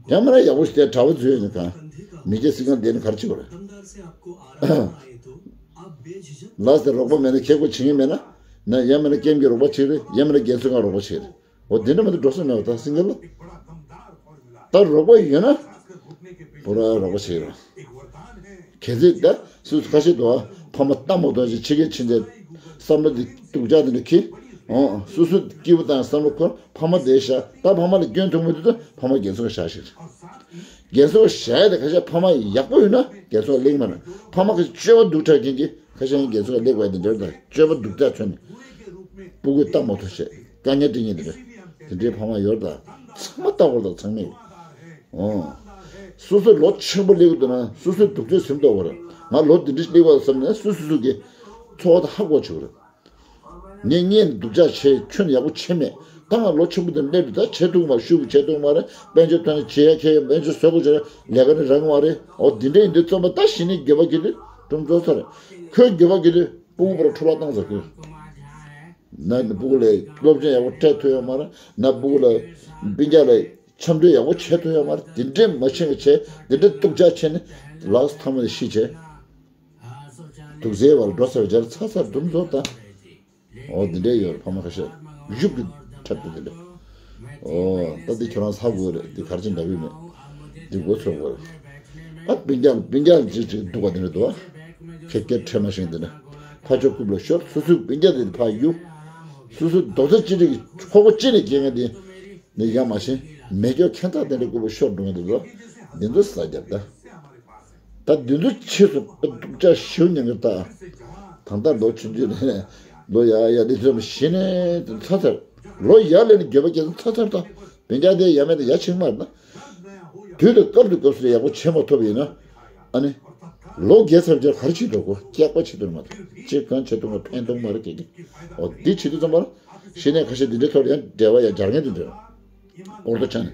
ཡང་མིན་ན་ཡག་པོ་ཞིག་དེ་གྲྭ་པ་བཟོས་ཡོད་ནི་གང་། མི་སྐྱེ་སྲིད་གང་བསྡད་ནི་ག་རེ་བྱེད་དགོས་རེད། ལགས་སེ་རོགས་པ་མེད་ན་ཁྱེད་ཀོ་བྱེད་ངེས་མེད་ན། ན་ཡང་མིན་ན་ཀེམ་གྱི་རོགས་པ་བྱེད་རེད་ཡང་མིན་ན་རྒན་གསོ་ཁང་རོགས་པ་བྱེད་རེད། འོ་དེ་འདྲ་མ་གཏོགས་འགྲོ་ས་མེད་པ་ད་སྲིད་གང་ལ། ད་རོགས་པ་ཡོད་ན། པོ་ར་རོགས་པ་བྱེད་རེད། གལ་སྲིད་ད་སུ་ཁ་ཤས་དུ་ཕ་མ་ལྟ་མོ་དོན་ཞིག་ཕྱི་རྒྱལ་ཕྱིན་ཚེ་བསམ་བློ་འདི་སྡུག་ཅག་འདི་འདྲ་ཁྱི། འོ་སོ་སོ་སྐྱིད་པོ་དང་བསམ་བློ་འཁོར་ཕ་མ་བསྡད་ཤག་ད་ཕ་མ་ལ་སྐྱོན་ཐུག་མི་འདུག་ད་ཕ་མ་རྒན་གསོ་བྱ་ཞིག་རེད། རྒན་གསོ་བྱ་ཡ་དེ་ཁ་ཤས་ཕ་མ་ཡག་པོ་ཡོད་ན་རྒན་གསོ་ལེགས་མ་རེད། ཕ་མ་ཁ་ཤས་སྤྱོད་པ་སྡུག་དྲགས་མཁན་གྱི་ཁ་ཤས་རྒན་གསོ་ལེགས་པ་འདི་འདྲ་དང་སྤྱོད་པ་སྡུག་ཅག་མཚོན་ནས་སྤུ་གུ་ལྟ་མོ་ཐུབ་བྱས་དཀའ་ངལ་འཕྲད་མཁན་འདི་འདྲ་དེ་འདྲའི་ཕ་མ་ཡོད་ད་ཚང་མ་ལྟ་བར་དང་ཚང་མས། ཨོ། སོ་སོ་ལོ་ཆེན་པོ་སླེབས་འདུག་ན་སོ་སོའི་སྡུག་ཚོད་སེམས་གཏོང་བར། ང་ལོ་འདི་འདྲ་སླེབས་པ་བསམ་ནས་སོ་སོ་སོ་གི་འཚོ་བ་དང་ཧ་གོ་བྱེད་དགོས་རེད། ངས་ངས་སྡུག་ཅག་བྱས་ཁྱོན་ཡག་པོ་བྱས་མེད། ད་ང་ལོ་ཆེན་པོ་འདི་སླེབས་འདུག་ད་བྱས་ཐུབ་མ་ཤུགས་ཀྱིས་བྱས་ཐུབ་མ་རེད། དཔལ་འབྱོར་ཐོན་ནས་བྱེད་ཡ་ཁྱེད་ཡ་དཔལ་འབྱོར་བཟོ་དགོས་བྱས་ལས་ཀ་ནི་རག་མ་རེད། ཨོ་འདི་འདྲ་ཡིན་དུས་བཙོན་པ་ད་གཞི་ནས་འགྱོད་པ་གི་དུས་གྲུམ་རྫོགས་ཚར་རེད། ཁོས་འགྱོད་པ་གི་དུས་སྤུ་གུ་པར་འཕྲོ་བརླག་བཏང་ཚར་གི་ན་སྤུ་གུ་ལ་སློབ་སྦྱོང་ཡག་པོ་སྤྲད་ཐུབ་ཡོད་མ་རེད། ན་སྤུ་གུ་ལ་སྤུན་ཀྱག་ལ་འཆམ་མཐུན་ཡག་པོ་བྱེད་ཐུབ་ཡོད་མ་རེད། དེ་འདྲས་མ་བྱེད་པ་བྱས་དེ་འདྲས་སྡུག་ཅག་བྱས་ནས་ལགས་ཐ་མ་ལ་ཤི་བྱས་སྡུག་ཚེ་བར་འགྲོ་ཚར་བྱས་ཚར་ཚར་འདུམ་བཟོ་ད། འོ་འདི་འདྲས་ཡོད་རེད། ཕ་མ་ཁ་ཤས་གཞུག་གི་འཁྲབ་དེ་འདི་འདྲས། འོ་ད་འདི་ཁྱོད་རང་ཚ་དགོས་རེད། འདི་ག་རེ་བྱས་འདྲ་བོ་མེད། འདི་མགོ་ཚོས་དགོས་རེད། ཨ་སྤུན་ཀྱག་སྤུན་ཀྱག་ཅིག་ཅིག་སྡུག་པ་འདི་འདྲས་འདུག་ཨ། ཁེ་ཁེ་ཁྲེ་མ་ཤིང་འདི་འདྲས་ཕ་ཆོས་རྐུབ་ལ་ཤོར། སོ་སོའི་སྤུན་ཀྱག་འདི་ཕར་གཡུག་སོ་སོའི་རྡོག་རྩ་གཅིག་སྒྲིལ་གྱི་ཁོག་པ་གཅིག་ནས་སྐྱེལ་མཁན་འདི་ནི་ཡང་མ་ཤེས་མེ་སྒྱོགས་ཁྱད་མཚར་དེ་འདྲས་རྐུབ་ལ་ཤོར་འགྲོ་མཁན་འདི་འདུག་འདི་ཚོ་ས་རྒྱབ་ད། ད་དུས་ཚོད་ཕྱིས་སུ་སྡུག་ཅག་ཞེ་པོ་མྱངས་ཀྱི་ད། ད་ལྟ་ལོ་ཆུང་ཆུང་ནས་ལོ་ཡག་ཡག་འདི་ཚོ་གཞི་ནས་ཚ་ཚར། ལོ་ཡག་ལས་ནས་འགྱོད་པ་སྐྱེས་ཚ་ཚར་ད། སྤུན་ཀྱག་འདི་ཡ་མེད་ད་ཡ་ཆིག་མ་རེད་ན། དུས་དང་སྐབས་དང་སྐབས་སུ་ཡག་པོ་བྱེད་མ་ཐུབ་པ་ཡིན་ན། ཨ་ནི། ལོ་བརྒྱད་ཚར་རྗེས་ག་རེ་བྱེད་འགྲོ་དགོས་སྐྱག་པ་བྱེད་འགྲོ་མ་ཐུབ་ཅེས་གང་བྱེད་ཐུབ་མ་ཕན་ཐོགས་མ་རེད་ཀྱི། འོ་འདི་བྱེད་དུས་ཙམ་པར། གཞི་ནས་ཁ་ཤས་འདི་འདྲའི་ཐོག་ལ་ཡང་འབྲེལ་བ་ཡང་སྦྱར་མཁན་དེ་འདྲ། ཨོར་ཏོ་ཆ་ནས།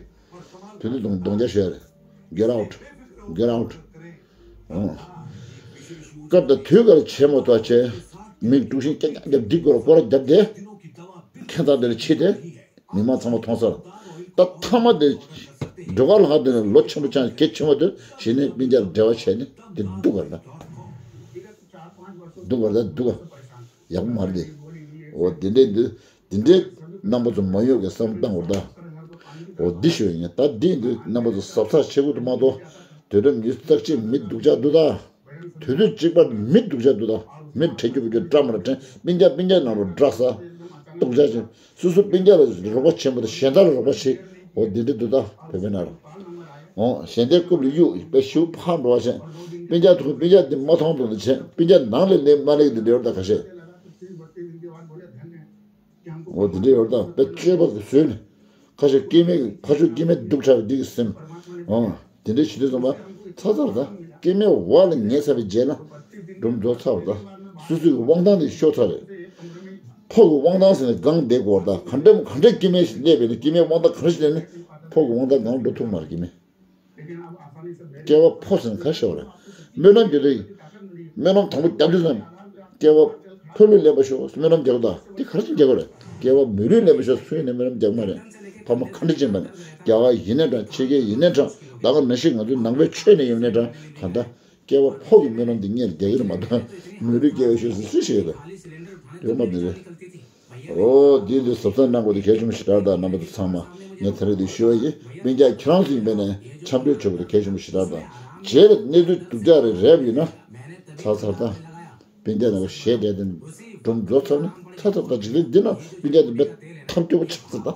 དེ་ཚོ་གདོང་གདོང་རྒྱག་ཞུ་ཡ་རེད། Get out. Get out. ཨོ། སྐབས་དང་དུས་འགའ་ལ་བྱེད་མ་ཐུབ་བྱས། མིག་དཀྲུག་ཤིང་རྐྱང་རྐྱང་རྒྱབ་འདི་སྐོར་སྐོར་རྒྱབ་སྟེ། ཁྱད་མཚར་དེ་ལ་ཕྱིས་ཏེ། མི་མང་ཚང་མ་མཐོང་སར། ད་ཐ་མ་དེ། སྒྲོལ་དཀར་ལྷ་དེ་ནི་ལོ་ཆེན་པོ་ཆགས་གལ་ཆེན་པོ་དེ་གཞི་ནས་སྤུན་ཀྱག་འབྲེལ་བ་བྱས་ནས་དེ་སྡུག་ག་རེད་ད། སྡུག་ག་རེད་ད་སྡུག་ག་ཡག་པོ་མ་རེད་དེ། འོ་དེ་འདྲས་འདི། དེ་འདྲས་རྣམ་པ་ཚོ་མ་ཡོང་གི་བསམ་བློ་བཏང་བར་ད། འོ་འདི་ཞུ་ཡིན་ད་འདི་འདི་རྣམ་པ་ཚོ་གཟབ་གཟབ་བྱེད་དགོས་འདུག་མ་གཏོགས། དུས་དེབ་ཉིས་བརྟག་དཔྱད་མི་སྡུག་ཅག་འདུག་ད། དུས་ཚོད་གཅིག་པར་མི་སྡུག་ཅག་འདུག་ད། མི་འཕྲད་རྒྱུ་བུ་རྒྱུ་འདྲ་མ་འདྲ་འཕྲད་སྤུན་ཀྱག་སྤུན་ཀྱག་ནང་རུ་འདྲ་ས། སྡུག་ཅག་ཅིག་སོ་སོ་སྤུན་ཀྱག་ལ་རོགས་པ་བྱེད་མ་ཐུབ་གཞན་དག་ལ་རོགས་པ་བྱེད། འོ་འདི་འདྲ་འདུག་ད་བོད་པའི་ནང་རུ། འོ་གཞན་དགའི་རྐུབ་ལ་གཡུག་དཔེ་ཞུ་ཕར་འགྲོ་བ་བྱེད། སྤུན་ཀྱག་ཐུག་སྤུན་ཀྱག་འདི་མ་མཐོང་དུ་འདི་བྱེད་སྤུན་ཀྱག་ནང་ལས་ལས་མ་ལས་འདི་འདྲ་ཡོད་ད་ཁ་ཤས། འོ་དེ་འདྲའི་ཡོད་ད་དཔེ་སྤྱོད་པ་གི་བཟོས་ནས། ཁ་ཤས་སྐྱེ་དམན་གྱི་ཕ་ཆོས་སྐྱེ་དམན་སྡུག་ཁྲ་བའི་འདི་གི་སེམས། འོ། དེ་འདྲའི་བྱེད་དུས་ཙམ་པ། ཚ་ཚར་ད། སྐྱེ་དམན་བ་ལ་ངན་ཚ་བའི་རྗེས་ལ། སྒྲུང་རྫོགས་ཚར་བ་ད། སོ་སོའི་དབང་ཐང་དེ་ཤོར་ཚར་རེད། ཕོ་གི་དབང་ཐང་ཟེར་ནས་སྒང་བསྡད་དགོས་ད་ག་འདྲ་ག་འདྲའི་སྐྱེ་དམན་ཞིག་སླེབས་པས་ནས་སྐྱེ་དམན་དབང་ཐང་ག་རེ་ཞིག་སླེབས་ནས། ཕོ་གི་དབང་ཐང་སྒང་འགྲོ་ཐུབ་མ་རེད་སྐྱེ་དམན། སྐྱེ་བ་ཕོ་ཟེར་ན་ག་ཤེས་པ་རེད། སྨོན་ལམ་རྒྱག་དུས། སྨོན་ལམ་དང་པོ་རྒྱབ་དུས་ཙམ། སྐྱེ་བ་ཕོ་ལུས་ལེན་པར་ཤོག་སྨོན་ལམ་རྒྱག་དང་དེ་ག་རེ་བྱས་རྒྱག་དགོས་རེད། སྐྱེ་བ་མི་ལུས་ལེན་པར་ཤོག་སུ་ཡིན་ནས་སྨོན་ལམ་རྒྱག་མ་རེད། ཕ་མ་ག་འདྲ་ཅན་པ་ནས་རྒྱ་གར་ཡིན་ནའི་འདྲ་ཕྱི་རྒྱལ་ཡིན་ནའི་འདྲ་ད་ག་ནང་བཞིན་ང་ཚོའི་ནང་པའི་ཆོས་ནས་ཡིན་ནའི་འདྲ་གང་ལྟར་སྐྱེ་བ་ཕོ་གི་སྨོན་ལམ་འདི་ངས་རྒྱག་གི་རེད་མ་གཏོགས་མི་ལུས་སྐྱེ་བའི་ཤོག་ཟེར་སུས་བཤད་ཡོད་རེད། ཡོད་མ་རེད། འོ་འདི་འདི་གཟབ་གཟབ་གནང་དགོས་དེ་གལ་ཆེན་པོ་ཞིག་རེད་ད་རྣམ་པ་ཚོ་ཚང་མ་ངས་ད་རེས་འདི་ཞུ་བ་ཡིན། སྤུན་ཀྱག་ཁྱེད་རང་ཚོ་ཡིན་པས་ནས་འཆམ་མཐུན་བྱེད་དགོས་དེ་གལ་ཆེན་པོ་ཞིག་རེད་ད། རྗེས་ལ་གནས་ཚུལ་སྡུག་ཅག་རེ་རེད་ཡིན་ན། ཚར་ཚར་ད། སྤུན་ཀྱག་ནང་གཞས་བསྒྲལ་དེ། སྒྲུང་རྫོགས་ཚར་ནས་ཚར་ཚར་ད་འཇིག་རྟེན་འདི་ན་སྤུན་ཀྱག་དེ་དཔེ་ཐབས་སྐྱོ་པོ་ཆགས་ཚར་ད།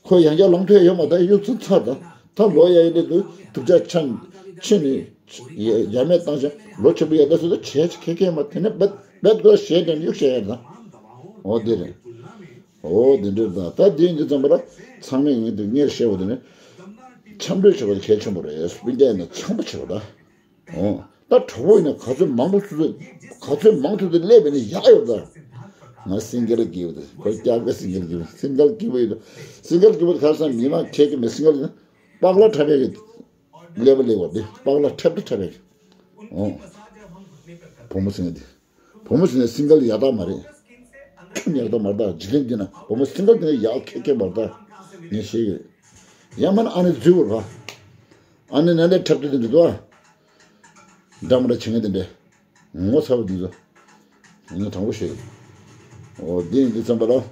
ཁོ་ཡང་བསྐྱར་ལོང་ཐུབ་ཡོད་མ་ད་གཡུག་ཚུར་ཚར་ད། ད་ལོ་ཡ་ཡི་ལས་དུ་སྡུག་ཅག་ཆ་ཕྱིན་ནས་ཡ་མེད་བཏང་ཞིང་ལོ་ཆེན་པོ་ཡ་ད་སུ་ད་བྱས་ཁེ་ཁེ་མ་དེ་ནས་བེད་བེད་དགོས་ཞེས་དྲན་གཡུག་བྱས་ཡ་ད། འོ་དེ་རེད། འོ་དེ་འདྲ་ད་ད་དེ་འདི་ཙམ་པ་ལ་ཚང་མས་ངས་དེ་ངས་བཤད་པ་དེ་ནི་འཆམ་མཐུན་བྱེད་པ་གལ་ཆེན་པོ་རེད། སྤུན་ཀྱག་ཡིན་ན་འཆམ་པོ་བྱེད་པ་ད། འོ། ད་གྲོགས་པོ་ཡིན་ན་ག་ཚོད་མང་པོ་ཚུད་ཚོད་ག་ཚོད་མང་ཚུད་ཚོད་སླེབས་པ་ཡིན་ན་ཡག་ཡོད་ད། ང་སིང་གལ་གྱི་བུ་དེ་ཁོ་སྐྱག་པའི་སིང་གལ་གྱི་བུ་སིང་གལ་གྱི་བུ་ཡིན་ད། སིང་གལ་གྱི་བུ་དེ་ཁ་སང་མི་མང་ཁྱེད་ཀྱི་མི་སིང་གལ་ཡིན་ན་པགས་ལ་འཁྲབ་པའི་གི་ཀླད་པ་ལེགས་པ་དེ་པགས་ལ་འཁྲབ་ཏུ་འཁྲབ་པའི་གི། འོ། བུ་མོ་སིང་གལ་དེ། བུ་མོ་ཟེར་ནས་སིང་གལ་ཡག་རྟགས་མ་རེད། ཁྱོད་ཡག་རྟགས་མ་རེད་ད། འཇིག་རྟེན་འདི་ན་བུ་མོ་སིང་གལ་འདི་ན་ཡག་ཁེ་ཁེ་མ་རེད་ད། ངས་ཤེས་ཡོད། ཡང་མིན་ན་ཨ་ནེ་འཛུལ་བར་བ། ཨ་ནེ་ན་ནས་འཁྲབ་སྟེ་འདི་འདུག་ཨ། འདྲ་མི་འདྲ་བྱེད་མཁན་དེ་འདྲས། ངོ་ཚ་བ་འདི་ཚོ། ངས་དྲང་པོ་ཤོད། འོ་འདི་ཡིན་འདི་ཙམ་པ་ལ།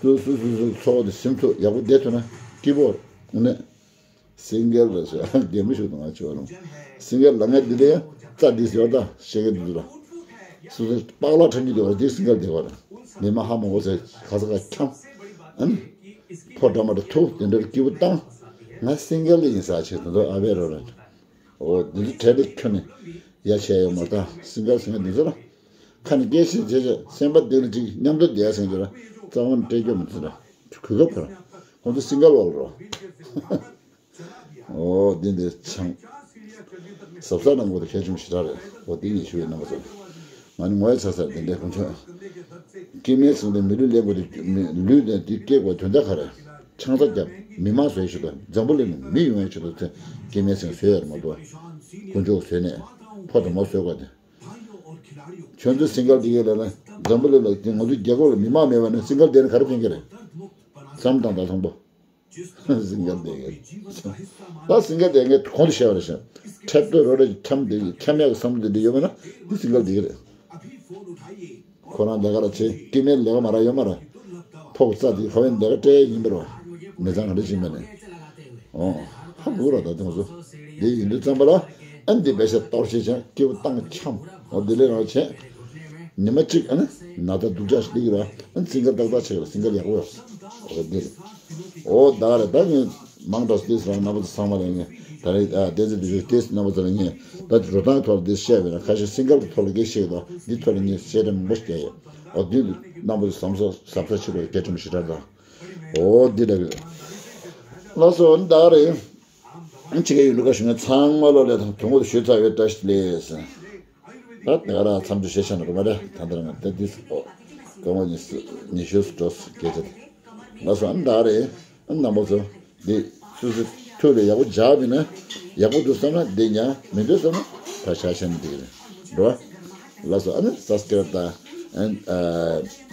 སུ་སུ་སུ་སུ་འཚོ་བ་འདི་སེམས་ཚོ་ཡག་པོ་བསྡད་ཐུབ་ན་སྐྱིད་པོ། དངོས་གནས། སིང་གལ་རེད་ཟེར། རྒན་མོ་ཞིག་དང་ང་ཆོས་རུང་། སིང་གལ་ལ་ངས་འདི་ལས་རྩ་འདི་ཟེར་བ་ད་བཤད་མཁན་འདི་ཚོ་ལ། སོ་སོ་པགས་ལ་འཁྲབ་ཀྱི་འདུག་བ་འདི་སིང་གལ་བསྡད་པ་རེད། མི་མ་ཧ་མ་གོ་ཟེར་ག་ས་ག་འཁྱམ། ཨ་ནི། ཕོ་འདྲ་མ་འདྲ་ཐུག་དེ་འདྲར་སྐྱིད་པོ་བཏང་། ང་སིང་གལ་ཡིན་ས་ཆེ་དེ་ཚོ་ཨ་བས་རོ་རེད། འོ་འདི་ཚོ་གྲལ་ལས་ཁྱོན་ནས་ཡ་བྱས་ཡོད་མ་ད་སིང་གལ་སིང་གལ་འདི་ཚོ་ལ། ཁ་ནས་སྐད་ཆ་བྱས་བྱས་སེམས་པ་འདི་ལ་ཅིག་མཉམ་དུ་བསྡད་ཟེར་གྱི་ར་རྩ་བ་ནས་སྤྲད་རྒྱུ་མི་ཚོད་ར། གུས་ཁབ་ཁོ་ར། ཁོང་ཚོ་སིང་གལ་བ་ལ་རོ། འོ་འདི་འདི་ཆང་། གཟབ་གཟབ་གནང་དགོས་དེ་གལ་ཆེན་པོ་ཞེ་དྲག་རེད། འོ་འདི་ངས་ཞུ་བའི་རྣམ་པ་ཚོ། ང་ནི་ངོ་ཡ་ཚ་ཚ་འདི་འདྲའི་ཁོང་ཚོ། སྐྱེ་དམན་ཚང་འདི་མི་ལུས་ལེན་དགོས་དེ་མི་ལུས་ནས་འདི་སྐྱེ་དགོས་དོན་དག་ག་རེད། ཆང་ས་བརྒྱབ་མི་མང་བཟོས་ཞིག་དང་འཛམ་བུ་གླིང་ནས་མི་ཡོང་ཡ་ཆེད་དུ་ཚེ་སྐྱེ་དམན་ཚང་བཟོས་ཡ་རེད་མ་གཏོགས། དཀོན་མཆོག་བཟོས་ནས་ཕོ་དང་མོ་བཟོས་དགོས་དེ། ཁྱོད་ཚོས་སིང་གལ་འདི་གས་ལབ་ན་འཛམ་བུ་གླིང་ལ་དེ་ང་ཚོའི་རྒྱལ་ཁབ་ལ་མི་མང་མེད་པ་ནས་སིང་གལ་འདི་ནས་ག་རེ་ཕན་གྱི་རེད། བསམ་དང་ད་དང་པོ། སིང་གལ་འདི་གས། ད་སིང་གལ་འདི་ངས་གོང་དུ་བཤད་པ་རེད་ཤག་འཁྲབ་སྟོད་རོ་རེ་འཁྱམ་འདི་འཁྱམ་ཡག་གི་བསམ་བློ་འདི་འདྲ་ཡོད་པ་ན་འདི་སིང་གལ་འདི་གས་རེད། ཁོ་རང་ལས་ཀ་ར་བྱེད་སྐྱེ་དམན་ལས་ཀ་མ་རག་ཡོད་མ་རེད། ཕོག་རྩ་དེ་ཁ་བའི་ལས་ཀ་སྤྲད་ཡིན་པ་རེད་བ། མི་ཚང་ག་འདྲ་ཞིག་མེད་ནས། ཨོ། ཧ་གོ་ར་ད་དེ་ཚོ། དེ་ཡིན་དུས་ཙམ་པ་ལ་ཨ་འདི་བེ་ཤ་གཏོར་བཤད་ཅང་སྐྱེ་བོ་བཏང་འཁྱམ། ཨོ་འདི་ལས་རང་བྱས། ཉི་མ་གཅིག་ཨ་ནི་ན་ད་སྡུག་ཅག་ཞིག་སླེབས་ཀྱི་ར་ཨ་ནི་སིང་གལ་ཏག་ཏག་བྱེད་ཀྱི་ར་སིང་གལ་ཡག་པོ་ཡོད། ཨོ་འདི་རེད། ཨོ་ད་ག་རེད་ད་ངས་མང་དྲགས་སུ་དེ་སུ་རང་རྣམ་པ་ཚོ་ཚང་མ་ལ་ངས་ད་རེད་ཨ་བསྟན་འཛིན་བདུད་འཇོམས་དེ་སུ་རྣམ་པ་ཚོ་ལ་ངས་ད་རོ་ཐང་ཐོག་ལ་འདི་བཤད་པས་ན་ཁ་ཤས་སིང་གལ་གྱི་ཐོག་ལ་སྐད་བཤད་ཀྱི་འདུག་འདི་ཐོག་ལ་ངས་བཤད་གྲྭ་མང་པོ་ཞིག་རྒྱག་ཡོད། ཨོ་འདི་རྣམ་པ་ཚོ་བསམ་ས་གཟབ་གཟབ་བྱེད་པའི་སྐད་ཆ་མང་པོ་ཞིག་རག་ད། ཨོ་འདི་འདྲ་གི། ལགས་སོ་ཨ་ནི་ད་ག་རེད། ཨ་ནི་ཕྱི་རྒྱལ་ཡུལ་གྲུ་ཁག་གཞུང་ངན་ཚང་མ་ལོ་ལས་དང་དུང་འཁོར་དུ་ཞུས་ཚར་བའི་བཀྲ་ཤིས་བདེ་ལེགས། ད་དེ་ག་ར་མཚམས་སྦྱོར་ཤེས་བྱ་ན་རུ་མ་རེད་ད་འདི་ར་ང་ད་འདི་སྐར་མ་ཉི་ཤུ་ཉི་ཤུ་སུ་འགྲོ་སུ་སྐད་ཆ་དེ། ལགས་སོ་ཨ་ནི་ད་ག་རེད། ཨ་ནི་རྣམ་པ་ཚོ་འདི་སུ་སུ་ཐུགས་ལ་ཡག་པོ་འཇགས་པས་ན་ཡག་པོ་འདུག་བསམ་ན་འདི་ཉར་མི་འདུག་བསམ་ན་ཕར་བཞག་བཞག་ན་འགྲིག་གི་རེད་འགྲོ། ལགས་སོ་ཨ་ནི་སབ་སི་ཀེ་རབ་དང་ཨ་ནི་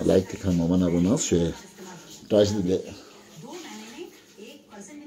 ལའིཀ་དེ་གང་ངོ་མ་ན་རུ་གནང་ཞུ། བཀྲ་ཤིས་བདེ་ལེགས།